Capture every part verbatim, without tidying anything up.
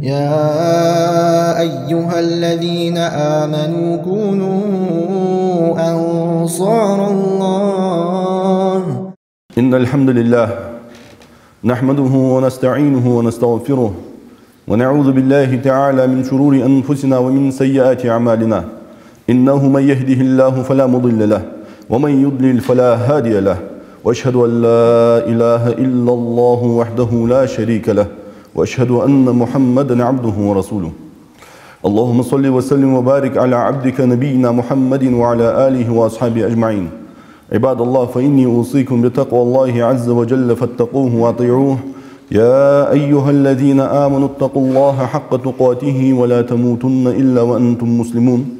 يا أيها الذين آمنوا كونوا أنصار الله. إن الحمد لله نحمده ونستعينه ونستغفره، ونعوذ بالله تعالى من شرور أنفسنا ومن سيئات أعمالنا. إنه من يهده الله فلا مضل له، ومن يضلل فلا هادي له، وأشهد أن لا إله إلا الله وحده لا شريك له، وأشهد أن محمدا عبده ورسوله. اللهم صل وسلم وبارك على عبدك نبينا محمد وعلى آله وأصحابه أجمعين. عباد الله، فإني أوصيكم بتقوى الله عز وجل فاتقوه وأطيعوه. يا أيها الذين آمنوا اتقوا الله حق تقاته ولا تموتن إلا وأنتم مسلمون.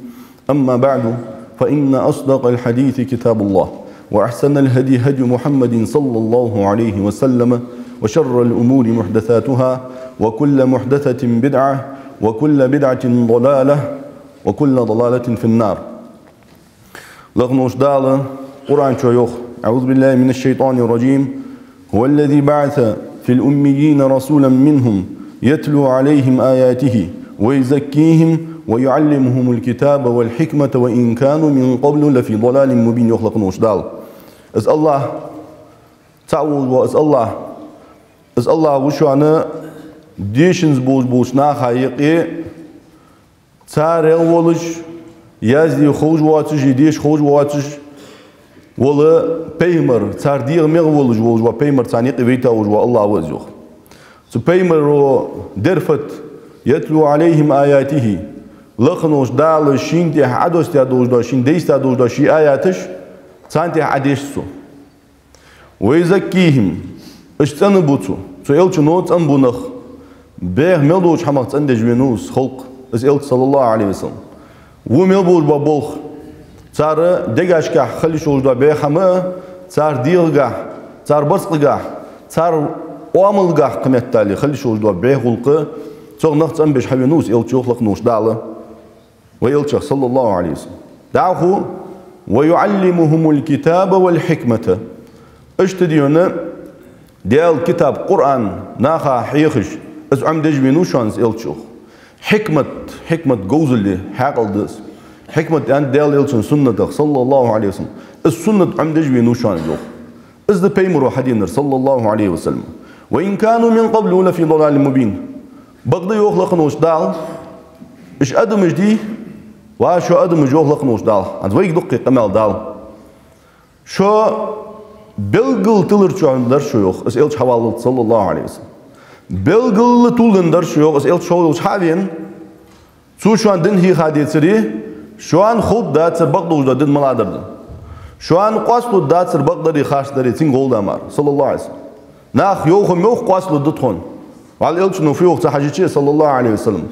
أما بعد، فإن أصدق الحديث كتاب الله، وأحسن الهدي هدي محمد صلى الله عليه وسلم، وشر الأمور محدثاتها، وكل محدثة بدعة، وكل بدعة ضلالة، وكل ضلالة في النار. Лакха волча Дала Къуръан чу йоах: أعوذ بالله من الشيطان الرجيم. هو الذي بعث في الأميين رسولا منهم يتلو عليهم آياته ويزكيهم ويعلمهم الكتاب والحكمة وإن كانوا من قبل لفي ضلال مبين. Йоах лакха волча Дала. Из АллахӀ, цаӀ волаш вола из АллахӀ, из АллахӀ ва шоана дешанза болаш болча наха юкъе царех волаш, язде ховш воацаш, деша ховш воацаш вола пайхамар, цар дегӀа мегаш волаш, волаш вола пайхамар, царна юкъе вайта волаш вола АллахӀ ва из, йоах. Цу пайхамара дерфат: يتلو عليهم آياته, лакха волча Дала шийна тӀа Ӏодоссадаь долаш дола, шийна дайсадаь долаш дола ший аяташ, царна тӀа Ӏодеша цо. ويزكيهم, уж цӀенбу цо, цу элчано цӀенбу нах. Беха мел долча хӀамах цӀендеш венав из халкъ, из элча, صلى الله عليه وسلم. Во мел болаш бола болх, цар дегашкахь хила йиш йолаш дола беха хӀама, цар дегӀагахь, цар барзкъагахь, цар оамалгахь, кхыметтел хила йиш йолаш дола беха, гӀулакх, цох нах цӀенбеш хьавенав из элча, йоах лакха волча Дала вай элчах, صلى الله عليه وسلم. ДӀахо: ويعلمهم الكتاب والحكمة. Иштта дийна Даьла китаб Къуръан наха хьехаш, из Ӏомадеш венав шоана из элча, йоах. Хьикмат, хьикмат говзал я, хьаькъал да из. Хьикмат аьннад Даьла элчан суннатах, صلى الله عليه وسلم. Из суннат Ӏомадеш венав шоана, йоах. Из да пайхамара хьаденар, صلى الله عليه وسلم. وإن كانوا من قبل لفي ضلال مبين. Бакъда, йоах лакха волча Дала, уж адамаш дий, ва шо адамаш, йоах лакха волча Дала, хӀанз вайга дукха къамаьл дала. Шо белггала тиларча чухь дар шо, йоах, из элча хьаваллалца, صلى الله عليه وسلم. Белггала тиларгдар шо, йоах, из элча шо волча хьа а вена. Цо шоана дин хьийхадецаре, шоана ховргдацар бакъдолаш дола дин малагӀдар да. Шоана къоасталургдацар бакъдари харцдари цунга гӀолла мара, صلى الله عليه وسلم. Наха йоах-м йоах къоасталургда тхона. Валлахӏи, элчано фу йоах ца хьажача, صلى الله عليه وسلم.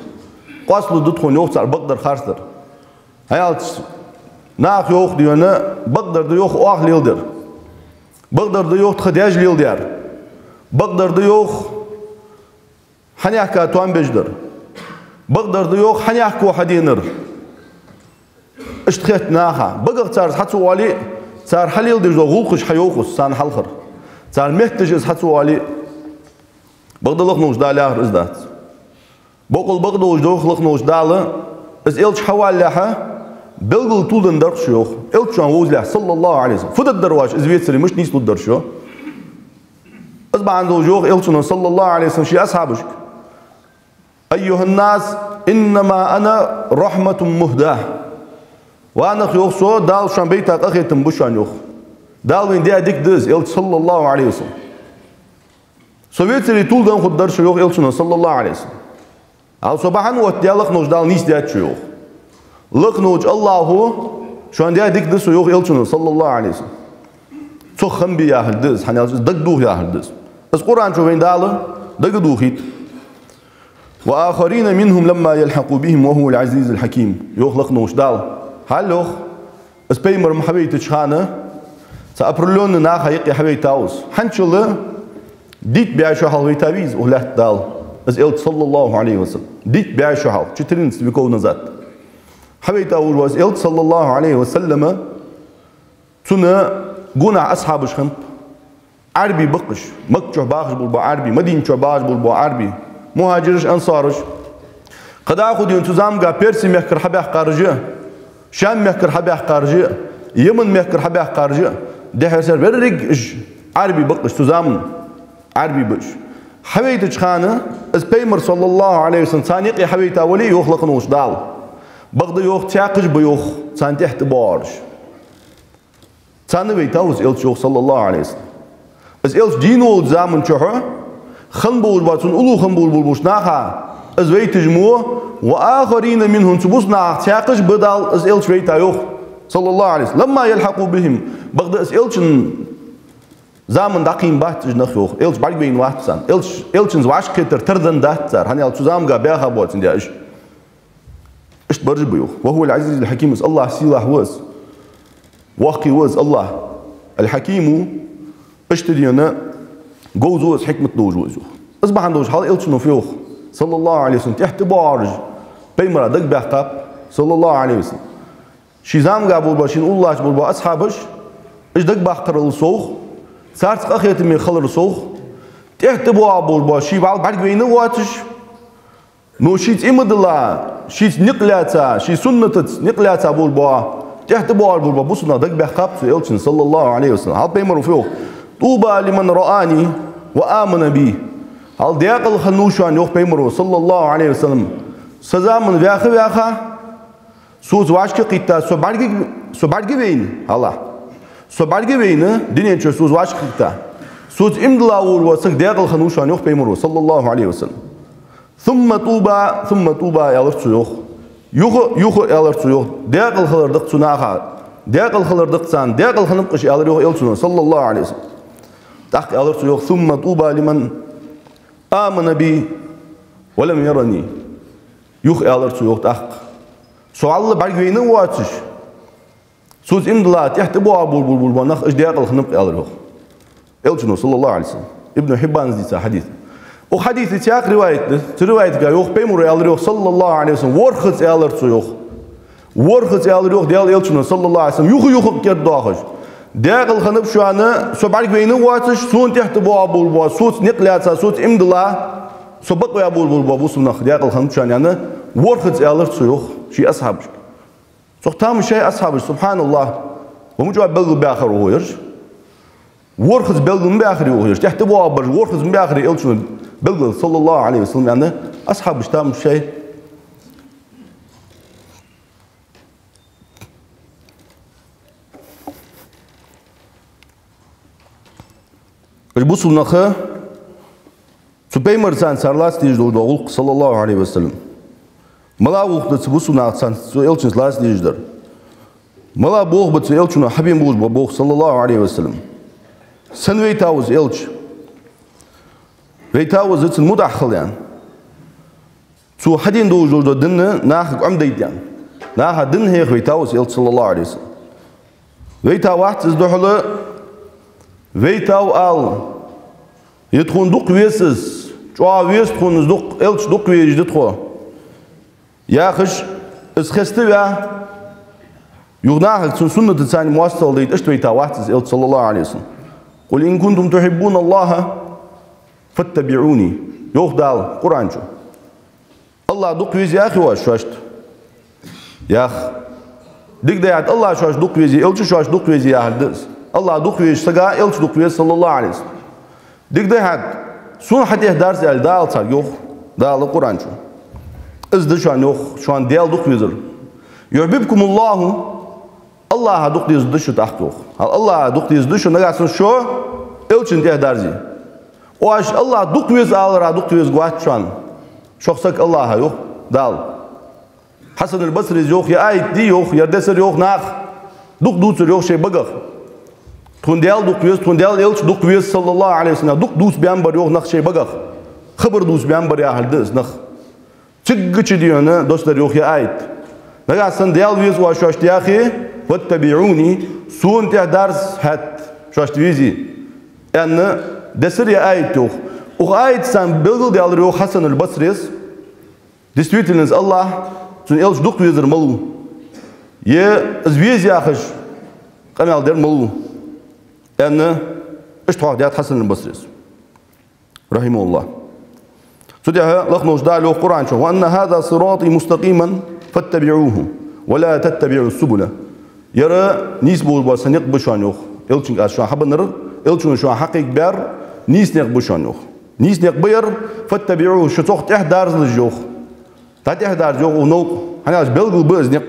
Къоасталургда тхона, йоах, цар бакъдар, харцдар. ХӀана аьлча, наха йоах дийна, бакъдар да, йоах, оаха леладер. Бакъдар да, йоах, тха даьша леладер. Бакъдар да, йоах, хьанехка тоам беш дар. Бакъдар да, йоах, хьанехко хьаденар. Иштта хет наха. Багах цар из хьа ца оале а, цар хьалеладеш дола гӀулакхаш хьайоах из царна хьалхара. Цар метташа из хьа ца оале а. Бакъда, лакха волча Дала яхар из дац. Бокъонца бакъдолаш да, йоах лакха волча Дала, из элча хьаваллалехьа, белггала тиларгдар шо, йоах. Элча шоана вовзалехьа, صلى الله عليه وسلم. Фу дергдар оаш из вецаре, мишта нийслургдар шо? Из бахьан долаш йоах элчано, صلى الله عليه وسلم, ший асхьабашка: أيها الناس إنما أنا رحمة مهداة. Ва нах, йоах, со Дала шоана байта къахетам ба шоана, йоах. Дала вайна даь дика да из, элча, صلى الله عليه وسلم. Со вецаре тиларгдан хургдар шо, йоах элчано, صلى الله عليه وسلم. Ала со бахьан оттадаь, лакха волча Дала нийсдаьд шо, йоах. Лакха волча АллахӀо шоана даь дика да со, йоах элчано, صلى الله عليه وسلم. Цох хам бе яхилга да из, хӀана аьлча из дагадоха яхилга да из. Из Къуръан чу вайна Дала дагадохийт. وآخرين منهم لما يلحقوا بهم وهو العزيز الحكيم. Йоах лакха волча Дала. Хьал, йоах, из пайхамар-м хьавайтача хана, цхьа определённый наха юкъе хьавайтав из. ХӀанзчул дитт бӀаь шу хьалха вайтавий из укх лаьтта Дала, из элча, صلى الله عليه وسلم? Дитт бӀаь шу хьалха, четырнадцать веков назад. Хьавайтав из элча, صلى الله عليه وسلم, цун гонахьа асхьабаш хиннаб, Ӏарбий ба-кх уж, Макка чу бахаш бола Ӏарбий, Мадина чу бахаш бола Ӏарбий. Мухьажираш, ансараш. КхыдӀа а ху дийна цу заманга Перси мехкара хьабаьхкараш а, Шам мехкара хьабаьхкараш а, Йемен мехкара хьабаьхкараш а, дехьа сар верриг а уж Ӏарбий ба-кх уж цу заман. Ӏарбий ба уж. Хьавайтача хана, из Пайхамар, саллаллахӀу Ӏалайхи ва саллам, царна юкъе хьавайта вале, йоах лакха волча Дала. Бакъда, йоах, цхьаькхаш а ба, йоах, царна тӀехьа тӀабоагӀараш. Царна вайтав из Элча, йоах, саллаллахӀу Ӏалайхи ва саллам. Из Элча дийна волча заман чухь хинна болаш ба, цунна уллув хинна болаш болча наха из вайташ мо, وآخرين منهم, цу бусалба нахах цхьаькхаш а ба Дала из Элча вайта, йоах, саллаллахӀу Ӏалайхи ва саллам. لما يلحقوا بهم, бакъда из Элчан заман дӀакхийна бац уж нах, йоах. Элча бӀаргавайна вац царна. Элча, Элчанца вӀашагӀкхетар тарденна дац цар, хӀана аьлча цу заманга баьха боацандаь уж. Иштта бараш а ба, йоах. وهو العزيز الحكيم, из АллахӀ сийлахь ва из. Воккха ва из АллахӀ. الحكيم, иштта дийна говза ва из, хьикмат долаш ва из, йоах. Из бахьан долаш хьал Элчано фу йоах, саллаллахӀу Ӏалайхи ва саллам, тӀехьа тӀабоагӀараш Пайхамара дагабаьккхаб, саллаллахӀу Ӏалайхи ва саллам. Ший заманга болаш ба, шийна уллаш болаш ба асхьабаш, уж дагабаккхарал совгӀа, царца къахетаме хиларал совгӀа, тӀехьа тӀабоагӀа болаш ба, ше вӀалла бӀаргавайна а воацаш, но шийца иман дилла, шийца никъ лаьца, ший суннатаца никъ лаьца болаш ба, тӀехьа тӀабоагӀаш болаш ба бусалба нах дагабаьккхаб цу Элчанна, саллаллахӀу Ӏалайхи ва саллам. Хьал Пайхамара фу йоах: طوبى لمن رآني وآمن بي. Хьал декъала хиннав шоана, йоах Пайхамара, саллаллахӀу Ӏалайхи ва саллам, са заман ваьха а ваьха, соца вӀашагӀкхийтта, со бӀарга-, со бӀаргавайна, хьалха. Со бӀаргавайна, дунен чу соца вӀашагӀкхийтта, соца иман дилла волаш вола саг декъала хиннав шоана, йоах Пайхамара, саллаллахӀу Ӏалайхи ва саллам. ثم طوبى، ثم طوبى, аьлар цо, йоах. Юха, юха, аьлар цо, йоах. Декъала хилар да-кх цу наха. Декъала хилар да-кх царна. Декъала хиннаб-кх уж, аьлар, йоах, Элчано, саллаллахӀу Ӏалайхи ва саллам. ТӀаккха аьлар цо, йоах: ثم طوبى لمن آمن بي ولم يرني. Юха аьлар цо, йоах, тӀаккха: со вӀалла бӀаргавайна а воацаш, соца иман дилла тӀехьа тӀабоагӀа болаш бола нах, уж декъала хиннаб-кх, аьлар, йоах, Элчано, саллаллахӀу Ӏалайхи ва саллам. Ибн Хьиббана дийца хьадис. Укх хьадиса цхьаькха риваят да. Цу риваятага, йоах, Пайхамара аьлар, йоах, саллаллахӀу Ӏалайхи ва саллам, ворхӀазза аьлар цо, йоах. ВорхӀазза аьлар, йоах, Даьла Элчано, саллаллахӀу Ӏалайхи ва саллам, юха-юха кӀердоахаш: декъала хиннаб шоана, со бӀаргавайна а воацаш, сона тӀехьа тӀабоагӀа болаш бола, соца никъ лаьца, соца иман дилла, со бакъваь болаш бола бусалба нах декъала хиннаб шоана, аьнна, ворхӀазза аьлар цо, йоах, ший асхьабашка. Цох тамашийна асхьабаш, субхьаналлахӀ, ва мича белгалбаьхар ва хьо ераш. ВорхӀазза белгал ма баьхарий, йоах, ераш. ТӀехьа тӀабоагӀараш ворхӀазза ма баьхарий Элчано белгал, саллаллахӀу Ӏалайхи ва саллам, аьнна, асхьабаш тамашийна. Уж бусалба нах цу Пайхамарца цар лаца дезаш долаш дола гӀулакх, саллаллахӀу Ӏалайхи ва саллам. Мала гӀулакх да цу бусалба нахаца цу Элчанца лаца дезаш дар? Мала болх ба цу Элчано хьабена болаш бола болх, саллаллахӀу Ӏалайхи ва саллам? Сенна вайтав из Элча? Вайтав из цунна мутӀахьа хила, аьнна. Цо хьадена долаш дола дин нахага Ӏомадайта, аьнна. Наха дин хьеха вайтав из Элча, саллаллахӀу Ӏалайхи ва саллам? Вайта вац из духьала, вайтав ала: «Е тхона дукха веза из, чӀоагӀа веза тхона из дукха, Элча дукха везаш да тхо», яхаш, из хеставаь, юха нахага цун суннатаца цхьана моастагӀал дайта, иштта вайта вац из Элча, саллаллахӀу Ӏалайхи ва саллам. «قل إن كنتم تحبون الله فاتبعوني», йоах Дала Къуръан чу. АллахӀ дукха веза яхий оаш шоашта? Ях. Дика да хӀаьта, АллахӀ шоашта дукха везе, Элча шоашта дукха везе яхар да из. АллахӀ дукха везача сага Элча дукха веза, саллаллахӀу Ӏалайхи ва саллам. Дика да хӀаьта, сона хьатӀехьадарза аьле, Дала царга йоах, Дала Къуръан чу. Из да шоана, йоах, шоана Даьла дукха везар. «يحببكم الله», АллахӀа дукха дезаргда шо тӀаккха, йоах. Хьал АллахӀа дукха дезаргда шо, нагахьа санна шо Элчанна тӀехьадарзе. Оаш АллахӀ дукха веза аларах дукха везаргвац шоана шох саг АллахӀа, йоах Дала. Хьасан аль-Басрис йоах, е аят дий, йоах, е десар, йоах, наха дукха дувцар, йоах, шоай багах. Тхона Даьла дукха веза, тхона Даьла Элча дукха веза, саллаллахӀу Ӏалайхи ва саллам, дукха дувцабаьннабар, йоах, нах шоай багах. Хабар дувцабаьннабар яхар да из нах. Цигга чу дийна доссадар, йоах, е аят. Нагахьа санна Даьла веза оаш шоашта яхе, «فاتبعوني», сона тӀехьадарза хӀаьта, шоашта везе, аьнна, десар е аят, йоах. Укх аятаца цхьана белгалдаьлар, йоах, Хьасан аль-Басрис, действительно, из АллахӀ, цун Элча дукха везар малав, е из веза яхаш къамаьл дер малав, аьнна, иштта хьоахадаьд Хьасан аль-Басрис, рахьимахӀуллахӀ. Цу тӀехьа лакха волча Дала йоах Къуръан чу: «وأن هذا صراطي مستقيما فاتبعوه ولا تتبعوا السبل». Ер нийса болаш бола са никъ ба шоана, йоах. Элчанга аз шоана хьабеннар, Элчано шоана хьакхайкабаьр нийса никъ ба шоана, йоах. Нийса никъ ба ер, «فاتبعوه», шо цох тӀехьадарзалаш, йоах. ДӀатӀехьадарза, йоах, укх новкъа, хӀана аьлча белгала ба из никъ.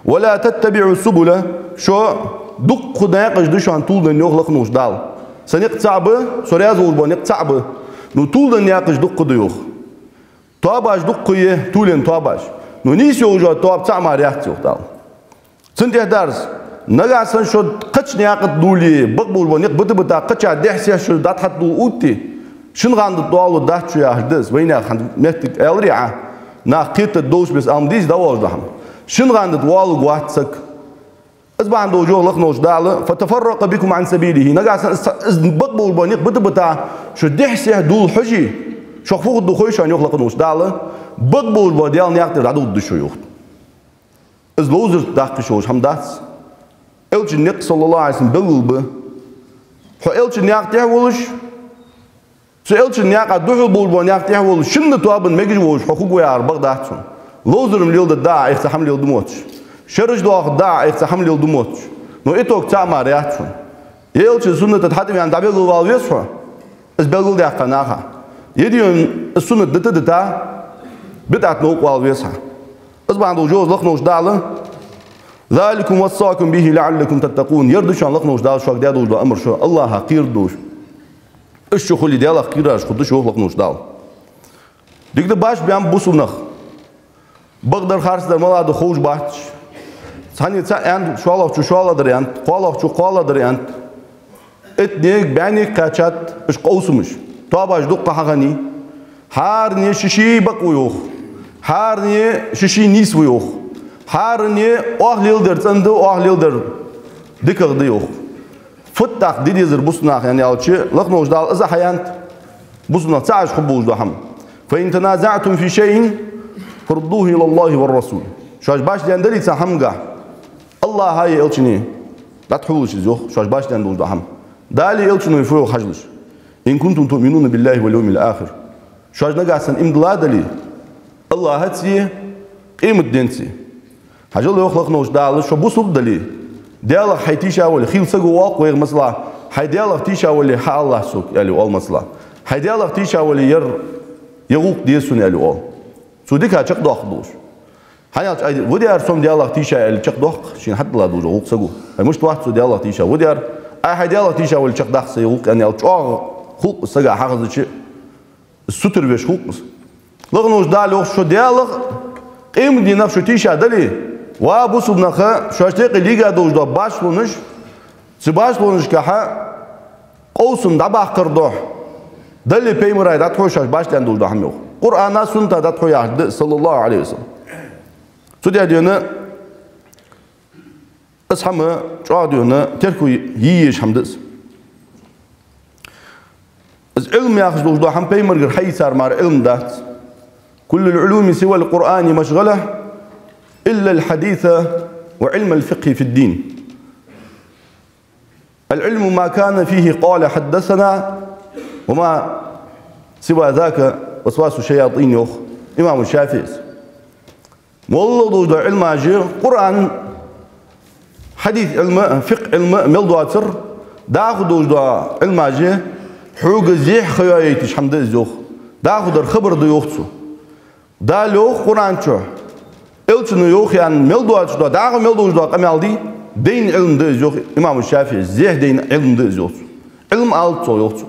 «ولا تتبعوا السبل», шо дуккха наькъаш да шоана тиладенна, йоах лакха волча Дала. Са никъ цаӀ ба, со раьза волаш бола никъ цаӀ ба. Ну, тиладенна наькъаш дуккха да, йоах. Тоабаш дуккха я, тиладенна тоабаш. Ну, нийса йолаш йола тоаба цаӀ мара яц, йоах Дала. Цунна тӀехьадарза, нагахьа санна шо кхыча наькъа тӀа дуле, бакъ болаш бола никъ бита-бита, кхыча дехьа-сехьа шо дӀатӀахьатта дуле, шин гӀанда тӀа доалларгдац шо яхаш да из. Вайнаьха хӀанз моттиг аьлар Ӏа, нах кхетаргдолаш беса Ӏалам дий из дӀаоалаш дола хӀама. Шин гӀанда тӀа доалларгвац саг. Из бахьан долаш йоах лакха волча Дала: «فتفرق بكم عن سبيله». Нагахьа санна из, из бакъ болаш бола никъ бита-бита, шо дехьа-сехьа дуле хьожий, шох фу хургда хой шоана, йоах лакха волча Дала, бакъ болаш бола Даьла наькъа тӀара дӀадувргда шо, йоах. Из ловзарца даккха йиш йолаш хӀама дац. Элчан никъ, صلى الله عليه وسلم, белгала ба. Хьо Элчан наькъа тӀа волаш, цу Элчан наькъа духьал болаш бола наькъа тӀа волаш, шинна тоабан мегаш волаш хьо хургва яхар бакъ дац хьона. Ловзар-м леладергда Ӏа, айхьа цхьа хӀама леладу мотташ. Шераш доахаргда Ӏа, айхьа цхьа хӀама леладу мотташ. Но итог цаӀ мара яц хьона. Е Элчан суннат тӀа хьатӀаваьнна дӀабелгалвала веза хьо, из белгалдаьккха наха. Е дийна из суннат дита-дита, бидӀата новкъа вала веза хьо. Из бахьан долаш йоах лакха волча Дала: «ذلكم وصاكم به لعلكم تتقون». Ер да шоана лакха волча Дала шуга даь долаш дола амар, шо АллахӀах кхераргдолаш. Иштта шо хуле, Даьлах кхераш хургда шо, йоах лакха волча Дала. Дика да, башха баьннаб бусалба нах. Бакъдар, харцдар, малагӀа да ховш бац уж. Цхьанне цаӀ аьннад, шоллагӀчо шоллагӀдар аьннад, кхоалагӀчо кхоалагӀдар аьннад. Иттанега, бӀаьннега кхаьчад уж къовсамаш. Тоабаш дукха хьахиннай. ХӀаране ший-ший бакъ ва, йоах. ХӀаране ший-ший нийса ва, йоах. ХӀаране оаха леладер цӀена да, оаха леладер дикагӀа да, йоах. Фуд тӀаккха де дезар бусалба наха, аьнна аьлча, лакха волча Дала из а хьааьннад, бусалба нах цаӀ Ӏаш хургболаш дола хӀама. «فإن تنازعتم في شيء فردوه إلى الله والرسول». Шоаш башха-даьнна дале цхьан хӀамангахь, АллахӀа е Элчане дӀатӀахьулаш из, йоах, шоаш башха-даьнна долаш дола хӀама. Далеи Элчанеи фу йоах хьажалаш. «إن كنتم تؤمنون بالله واليوم الآخر». Шоаш нагахьа санна иман дилла дале, АллахӀаца е къематденца е. Хьажал, йоах лакха волча Дала, шо бусалба дале, Даьлах хьай тийша вале, хийла саго оал-кх вайга, масала, хьай Даьлах тийша вале, хьаала сога, аьле оал, масала. Хьай Даьлах тийша вале, ер, ер гӀулакх деза сона, аьле оал. Цо дика чакхдоаккхаргдолаш. ХӀана аьлча, ай, вадяр сом Даьлах тийша аьле чакхдоаккх шийна хьатӀадилла долаш гӀулакх саго. Ай, мишта вац цо Даьлах тийша? Вадяр, ай, хьай Даьлах тийша вале чакхдаккха са ер гӀулакх, аьнна аьлча, чӀоагӀа хул-кх из сага хьахезача, сутара веш хул-кх из. Лакха волча Дала йоах: шо Даьлах, къематдийнах шо тийша дале, ва бусалба нах, шоашта юкъе лийга долаш дола башхалонаш, цу башхалонашкахьа къовсам дӀабаккхара духьа, Даллеи пайхамараи дӀатӀахьо шоаш башха-даьнна долаш дола хӀама, йоах. Къуръана, сунната дӀатӀахьо яхаш да, صلى الله عليه وسلم. Цу тӀа дена из хӀама чӀоагӀа дена терко е езаш хӀама да из. Из Ӏилма яхаш долаш дола хӀама пайхамарагара хьаийцар мара Ӏилма дац. «كل العلوم سوى القرآن مشغلة إلا الحديث وعلم الفقه في الدين. العلم ما كان فيه قال حدثنا وما سوى ذاك وسواس الشياطين», йоах имам ШафиӀийс. МоллагӀа долаш дола Ӏилмаш, Къуръан, хьадис Ӏилма, фикъхӀ Ӏилма мел доацар, дӀахо долаш дола Ӏилмаш, хьога зехьа ха йоаяйташ хӀама да из, йоах. ДӀахо дар хабар да, йоах цо. Дала йоах Къуръан чу, Элчано йоах аьнна мел доацаш дола, дӀахо мел долаш дола къамаьл дий, дайна Ӏилма да из, йоах имам ШафиӀийс, зехьа дайна Ӏилма да из, йоах цо. Ӏилма алац цо, йоах цо.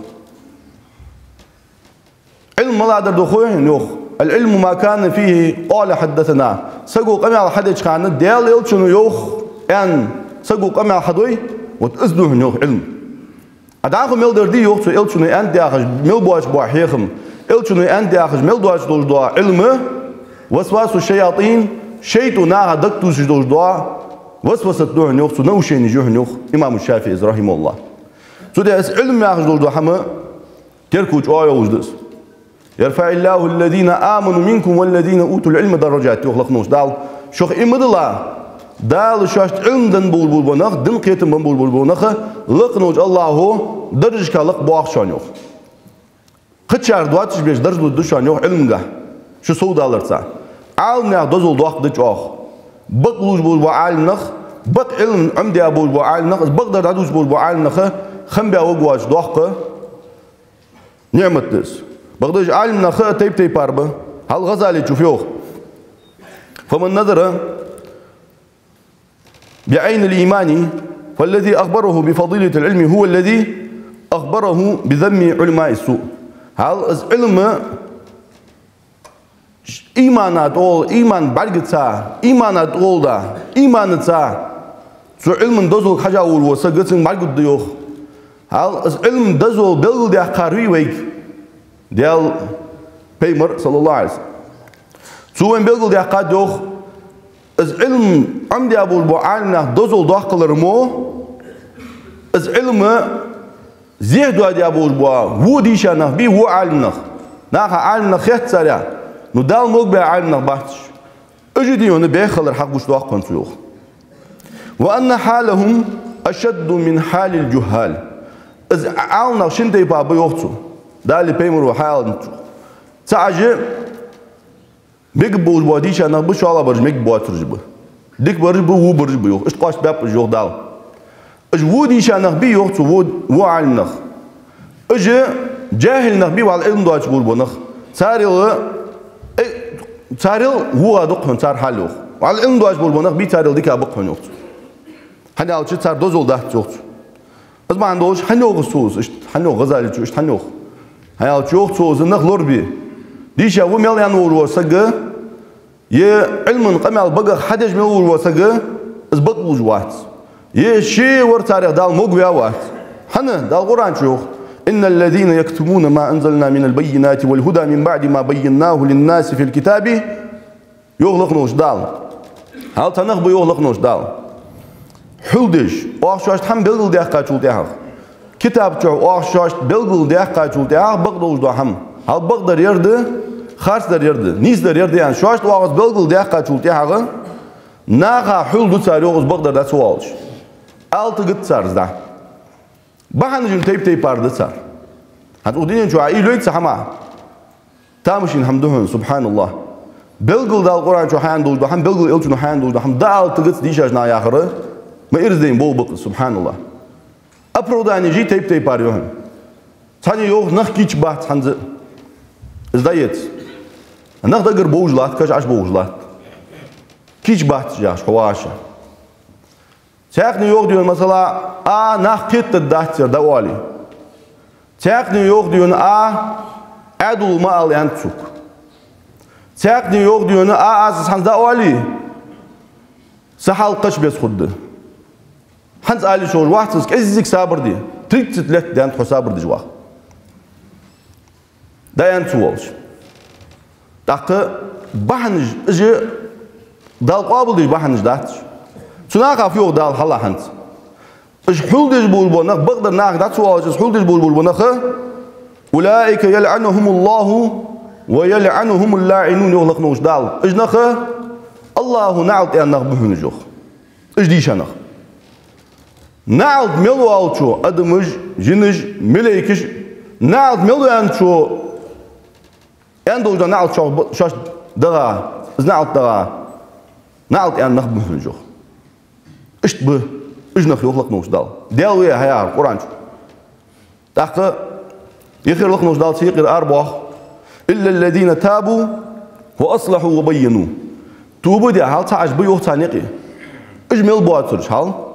Ӏилма малагӀдар да хой хьона, йоах? «العلم ما كان فيه قال حدثنا». Саго къамаьл хьадеча хана, Даьла Элчано йоах аьнна, саго къамаьл хьадой, вот из да хьона, йоах, Ӏилма. А дӀахо мел дар дий, йоах цо, Элчано аьннад яхаш мел боацаш бола хьехам, Элчано аьннад яхаш мел доацаш долаш дола Ӏилма, «وسواس الشياطين», шайтӀо наха дагатувсаш долаш дола васвасат да хьона, йоах цо, наушенеш я хьона, йоах имам ШафиӀийс, رحمه الله. Цу тӀа из Ӏилма яхаш долаш дола хӀама терко чӀоагӀа йолаш да из. «يرفع الله الذين آمنوا منكم والذين أوتوا العلم درجات», йоах лакха волча Дала. Шух иман дилла, Дала шоашта Ӏилма денна болаш бола нах, дин кхетам бенна болаш бола нах, лакха волча АллахӀо даржашка лакхбоах шоана, йоах. Кхычар доацаш беш даржа лургда шоана, йоах, Ӏилмангахь, шу совдаларца. Ӏаламнаьха дозал доккха да чӀоагӀа. Бакълувш болаш бола Ӏаламнах, бакъ Ӏилма Ӏомадаь болаш бола Ӏаламнах, из бакъдар дӀадувцаш болаш бола Ӏаламнаха хам баь варгвоацаш доккха ниӀмат да из. Бакъда уж Ӏаламнах а тайп-тайпара ба. Хьал ГӀазалечо фу йоах: «فمن نظر بعين الإيمان فالذي أخبره بفضيلة العلم هو الذي أخبره بذم علماء السوء». Хьал из Ӏилма имана тӀагӀолла, иман бӀаргаца, имана тӀагӀолла да, иманаца цу Ӏилман дозалга хьежа волаш вола саг, цунга бӀаргагургда йоах. Хьал из Ӏилман дозал белгалдаьккхар вий вайга Даьла Пайхамар, саллаллахӀу Ӏалайхи ва саллам. Цо вайна белгалдаьккхад йоах, из Ӏилма Ӏомадаь болаш бола Ӏаламнаьха дозал доккхалар мо, из Ӏилма зехьа доадаь болаш бола во дийша нах бий, во Ӏаламнах. Наха Ӏаламнах хет царех, ну Дала могабаь Ӏаламнах бац уж. Уж дийна беххалар хьагуш доккха хӀанз цо йоах. «وأن حالهم أشد من حال الجهال». Из Ӏаламнах шин тайпа ба йоах цо. Дала, Пайхамаро хьааьлча, цхьа уж мегаргболаш бола дийша нах ба, шоллагӀбараш мегаргбоацараш ба. Дика бараш ба, во бараш ба йоах. Иштта къоастабаьб уж йоах Дала. Уж во дийша нах бий йоах цо, во, во Ӏаламнах. Уж жахӀил нах бий, вӀалла Ӏилма доацаш болаш бола нах. Царел, э, царел вогӀа дукха хьона цар хьал йоах. ВӀалла Ӏилма доацаш болаш бола нах бий, царел дика ба хьона йоах цо. ХӀана аьлча цар дозал дац йоах цо. Из бахьан долаш хӀана йоах цо из, иштта хӀана йоах ГӀазалечо, иштта хӀана йоах? ХӀана аьлча йоах цо из нах лорабе. Дийша во мел яьнна волаш вола саг, е Ӏилман къамаьл багах хьадеш мел волаш вола саг, из бакълувш вац. Е ше вар царех Дала могаваь вац. ХӀана? Дала Къуръан чу йоах: «إن الذين يكتمون ما أنزلنا من البينات والهدى من بعد ما بيناه للناس في الكتاب». Йоах лакха волча Дала. Хьал цхьа нах ба, йоах лакха волча Дала, хьулдеш, оаха шоашта хӀама белгалдаьккхачул тӀехьагӀа. Китаб чу оаха шоашта белгалдаьккхачул тӀехьагӀа бакъдолаш дола хӀама. Хьал бакъдар ер да, харцдар ер да, нийсдар ер да аьнна, шоашта оаха из белгалдаьккхачул тӀехьагӀа, наха хьулду цар йоах из бакъдар дӀа ца воалаш. Ала тигац цар из дӀа. Бахьанаш тайп-тайпара да цар. ХӀанз укх дунен чу Ӏийла йойт цхьа хӀама, тамашийна хӀама да хьона, субхьаналлахӀ. Белгала Дала Къуръан чу хьааьнна долаш дола хӀама, белгала Элчано хьааьнна долаш дола хӀама, дӀаала тигац дийшача наха яхар, ма ираз дайна болх ба-кх из, субхьаналлахӀ. Оправданеш тайп-тайпара я хьона. Цхьанне йоах, нах кийча бац хӀанз а. Из дӀаэца. Нах дагара бовш латт, каша Ӏаш бовш латт. Кийча бац яхаш, хьо вагӀаш. Цхьаькхане йоах дийна, масала, а, нах кхетадергдац ер дӀаоале. Цхьаькхане йоах дийна, а, Ӏаьдало ма ала аьннад сога. Цхьаькхане йоах дийна, а, аз из хӀанз дӀаоале, са хьал кхыча беса хургда. ХӀанз ала йиш йолаш вац из, кӀеззига сабар де, тридцать лет даьннад хьо сабар деш ваха. ДӀааьннад цо волча. ТӀаккха бахьанаш, уж Дала къоабалдеш бахьанаш дац уж. Цу наха фу йоах Дала хьалха хӀанз? Уж хьулдеш болаш бола нах, бакъдар нахага дӀа ца воалаш, уж хьулдеш болаш бола нах: «أولئك يلعنهم الله ويلعنهم اللاعنون», йоах лакха волча Дала. Уж нах АллахӀа наӀалт аьнна нах ба хьона уж йоах. Уж дийша нах. НаӀалт мел воалачо, адамаш, жинаш, малейкаш, наӀалт мел ваьнначо аьнна долаш да наӀалт шоаш ба-, шоашта дагӀа, из наӀалт дагӀа, наӀалт аьнна нах ба хьона уж йоах. Иштта ба уж нах йоах лакха волча Дала. Даьла ва хьаяхар Къуръан чу. ТӀаккха юхера лакха волча Дала цу юкъера арабоах: «إلا الذين تابوا وأصلحوا وبينوا». Тоба даь хьал цхьа Ӏаш ба йоах царна юкъе. Уж мел боацараш хьал.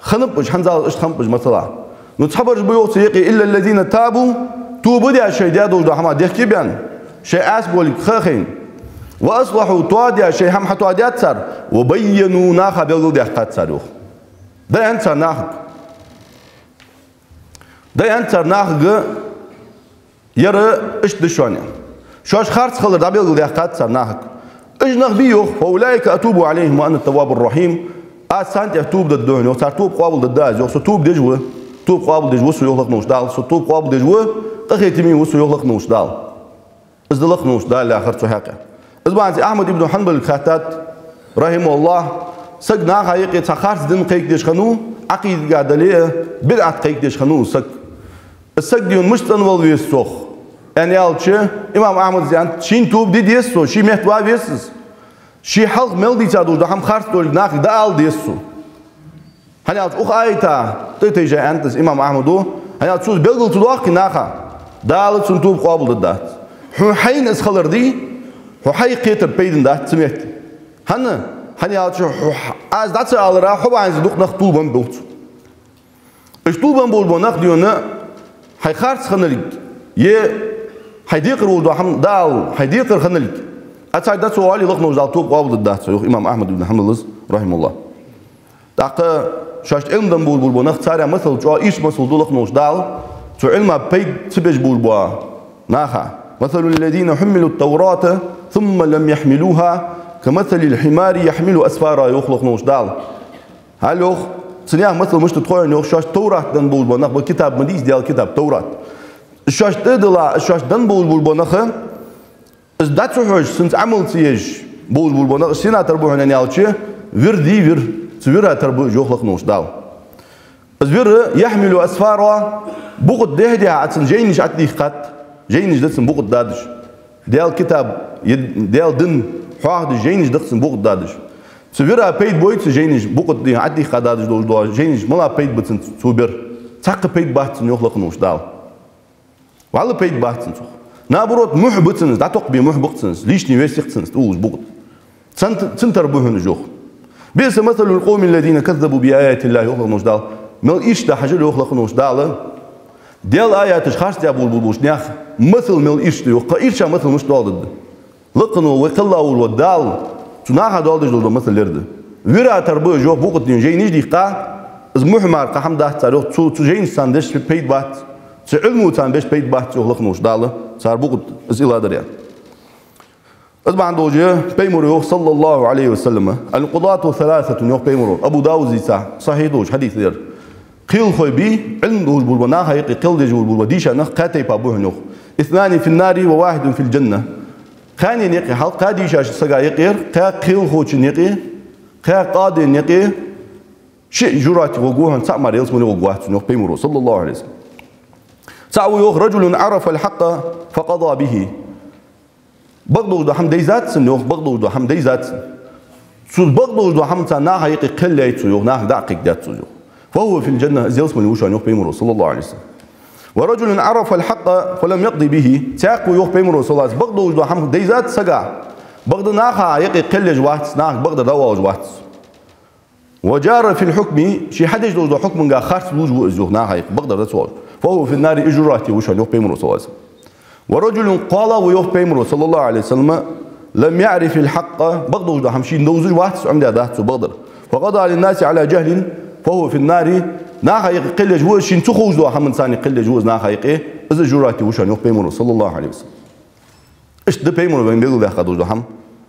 Хиннаб уж, хӀанзалца иштта хиннаб уж, масала. Ну цхьабараш ба йоах цу юкъе: «إلا الذين تابوا», тоба даь шоай даь долаш дола хӀама дехке баьнна, шоай Ӏаьса болга ха а хайна. «وأصلحوا», тоадаь, шоай хӀама хьатоадаьд цар, «وبينوا», наха белгалдаьккхад цар йоах. ДӀааьннад цар нахага. ДӀааьннад цар нахага, ер иштта да шоана. Шоаш харц хилар дӀабелгалдаьккхад цар нахага. Уж нах бий йоах: «فأولئك أتوب عليهم وأنا التواب الرحيم». Аз царна тӀа тоба дергда хьона йоах, цар тоба къоабалдергда аз йоах, со тоба деш ва, тоба къоабалдеш ва со йоах лакха волча Дала, со тоба къоабалдеш ва, къахетаме ва со йоах лакха волча Дала. Из да лакха волча Дала яхар цу хьакъехьа. Из бахьанца Ахьмад ибн Хьанбалга хаьттад, рахьимахӀуллахӀ, саг наха юкъе цхьа харц дин кхайкадеш хиннав, Ӏакъидагахь дале а, бидӀат кхайкадеш хиннав саг. Из саг дийна мишта цӀенвала веза цох? Аьнна аьлча, имам Ахьмада аьннад, шийна тоба де деза цо, ший метта ва веза из. Ший хьалха мел дийца долаш дола хӀама харц долга нахага дӀаала деза цо. ХӀана аьлча укх аята тӀатайжа аьннад из имам Ахьмада, хӀана аьлча цо из белгал ца доаккхе наха, Дала цун тоба къоабалдергдац. Хьона хьайна из хилар дий, хьо хьай кхетар пайдана дац цу метте. ХӀана? ХӀана аьлча хьо, аз дӀа ца алара, хьо бахьанца дукха нах тилбенна ба цу. Уж тилбенна болаш бола нах дийна, хьай харц хинналга, е хьай декхар волаш дола хӀама дӀаала, хьай декхар хинналга, Ӏа царга дӀа ца оале, лакхаволча Дала тоба къоабалдергдац, йоах имам Ахьмад ибн Хьанбала, рахьимахӀуллахӀ. ТӀаккха шоашта Ӏилма денна болаш бола нах, царех масал чӀоагӀа ийрча масал да лакхаволча Дала, цу Ӏилма пайда ца беш болаш бола наха. مثل الذين حملوا التوراة ثم لم يحملوها كمثل الحمار يحمل أسفارا, йоах лакхаволча Дала. Хьал йоах, цу наьха масал мишта да хой хьона, йоах, шоашта Товрат денна болаш бола нах ба, китаб ма дий из, Даьла китаб Товрат. Шоашта тӀадилла, шоашта денна болаш бола нах, из дӀа ца хьожаш, цунца Ӏамал ца еш болаш бола нах, из сенах тара ба хьона аьлча, вир дий вир, цу вирах тара ба уж, йоах лакхаволча Дала. Из вир, يحمل أسفارا, букъа тӀа дехьа-дехьа цун жайнаш тӀадийхкад, жайнаш да цун букъа тӀа дадаш. Даьла китаб, е Даьла дин хьоахадеш жайнаш да цун букъа тӀа дадаш. Цу вира пайда бой цу жайнаш, букъа тӀа тӀадийхка дадаш долаш дола жайнаш, мала пайда ба цунца цу бира? Цхьаккха пайда бац цунна, йоах лакхаволча Дала. ВаллахӀи, пайда бац цунца. Наоборот, мухь ба цунна из, дӀатокхабе мухь ба-кх цунна из, лишний вес я-кх цунна из тӀа уллаш букъа тӀа. Цун, цун тара ба хьона уж, йоах. بئس مثل القوم الذين كذبوا بآيات الله, йоах лакхаволча Дала. Мел ийрча да хьажал, йоах лакхаволча Дала, Даьла аяташ харцдеш болаш болча наьха масал мел ийрча да, йоах. Кхы ийрча масал мишта доаладергда? Лакхавола, вай кхелла вола Дала цу наха доаладеш дола масал ер да. Вира тара ба уж, йоах, букъа тӀа жайнаш дийхка, из мухь мара кхы хӀама дац цар, йоах, цу, цу жайнашца царна беш пайда бац, цу Ӏилмаца царна беш пайда бац, йоах лакхаволча Дала, цар букъа тӀа из илладар ян. Из бахьан долаш Пайхамара йоах, صلى الله عليه وسلم: القضاة ثلاثة, йоах Пайхамара, Абу Дауда дийца сахьихь долаш хьадис да ер. Кхелахой ба, Ӏилма долаш болаш бола, наха юкъе кхел деш болаш бола дийша нах кхаь тайпа ба хьона, йоах. اثنان في النار وواحد في الجنة. Кхаьнна юкъе хьалха кхаь дийшача сага юкъера, кхаь кхелахочун юкъе, кхаь къадин юкъе шиъ жожагӀате гӀоргва хьона, цаӀ мара ялсмале гӀоргвац хьона, йоах Пайхамара, صلى الله عليه وسلم. ЦаӀ ва, йоах, رجل عرف الحق فقضى به. Бакъдолаш дола хӀама дайзад цунна, йоах, бакъдолаш дола хӀама дайзад цунна. Цо бакъдолаш дола хӀаманца наха юкъе кхел яьй цо, йоах, нахага дӀа а кхайкадаьд цо, йоах. فهو في الجنة, из ялсмале ва шоана, йоах Пайхамара, صلى الله عليه وسلم. ورجل عرف الحق فلم يقض به. Цхьаькха ва, йоах Пайхамара, صلى الله عليه وسلم, бакъдолаш дола хӀама дайзад сага, бакъда наха юкъе кхел еш вац, нахага бакъдар дӀаоалаш вац. وجار في الحكم, ше хьадеш долаш долча хьукмага харц лувш ва из, йоах, наха юкъе бакъдар дӀа ца оалаш. فهو في النار, из жожагӀате ва шоана, йоах Пайхамара, صلى الله عليه وسلم. ورجل, кхоалагӀа ва, йоах Пайхамара, صلى الله عليه وسلم, لم يعرف الحق, бакъдолаш дола хӀама шийна довзаш вац, Ӏомадаь дац цо бакъдар. فقضى للناس على جهل فهو في النار, наха юкъе кхел еш ва из, шийна ца ховш долча хӀаманца кхел еш ва из наха юкъе, из жожагӀате ва шоана, йоах Пайхамара, صلى الله عليه وسلم. Иштта да Пайхамара вайна белгалдаьккха долаш дола хӀама,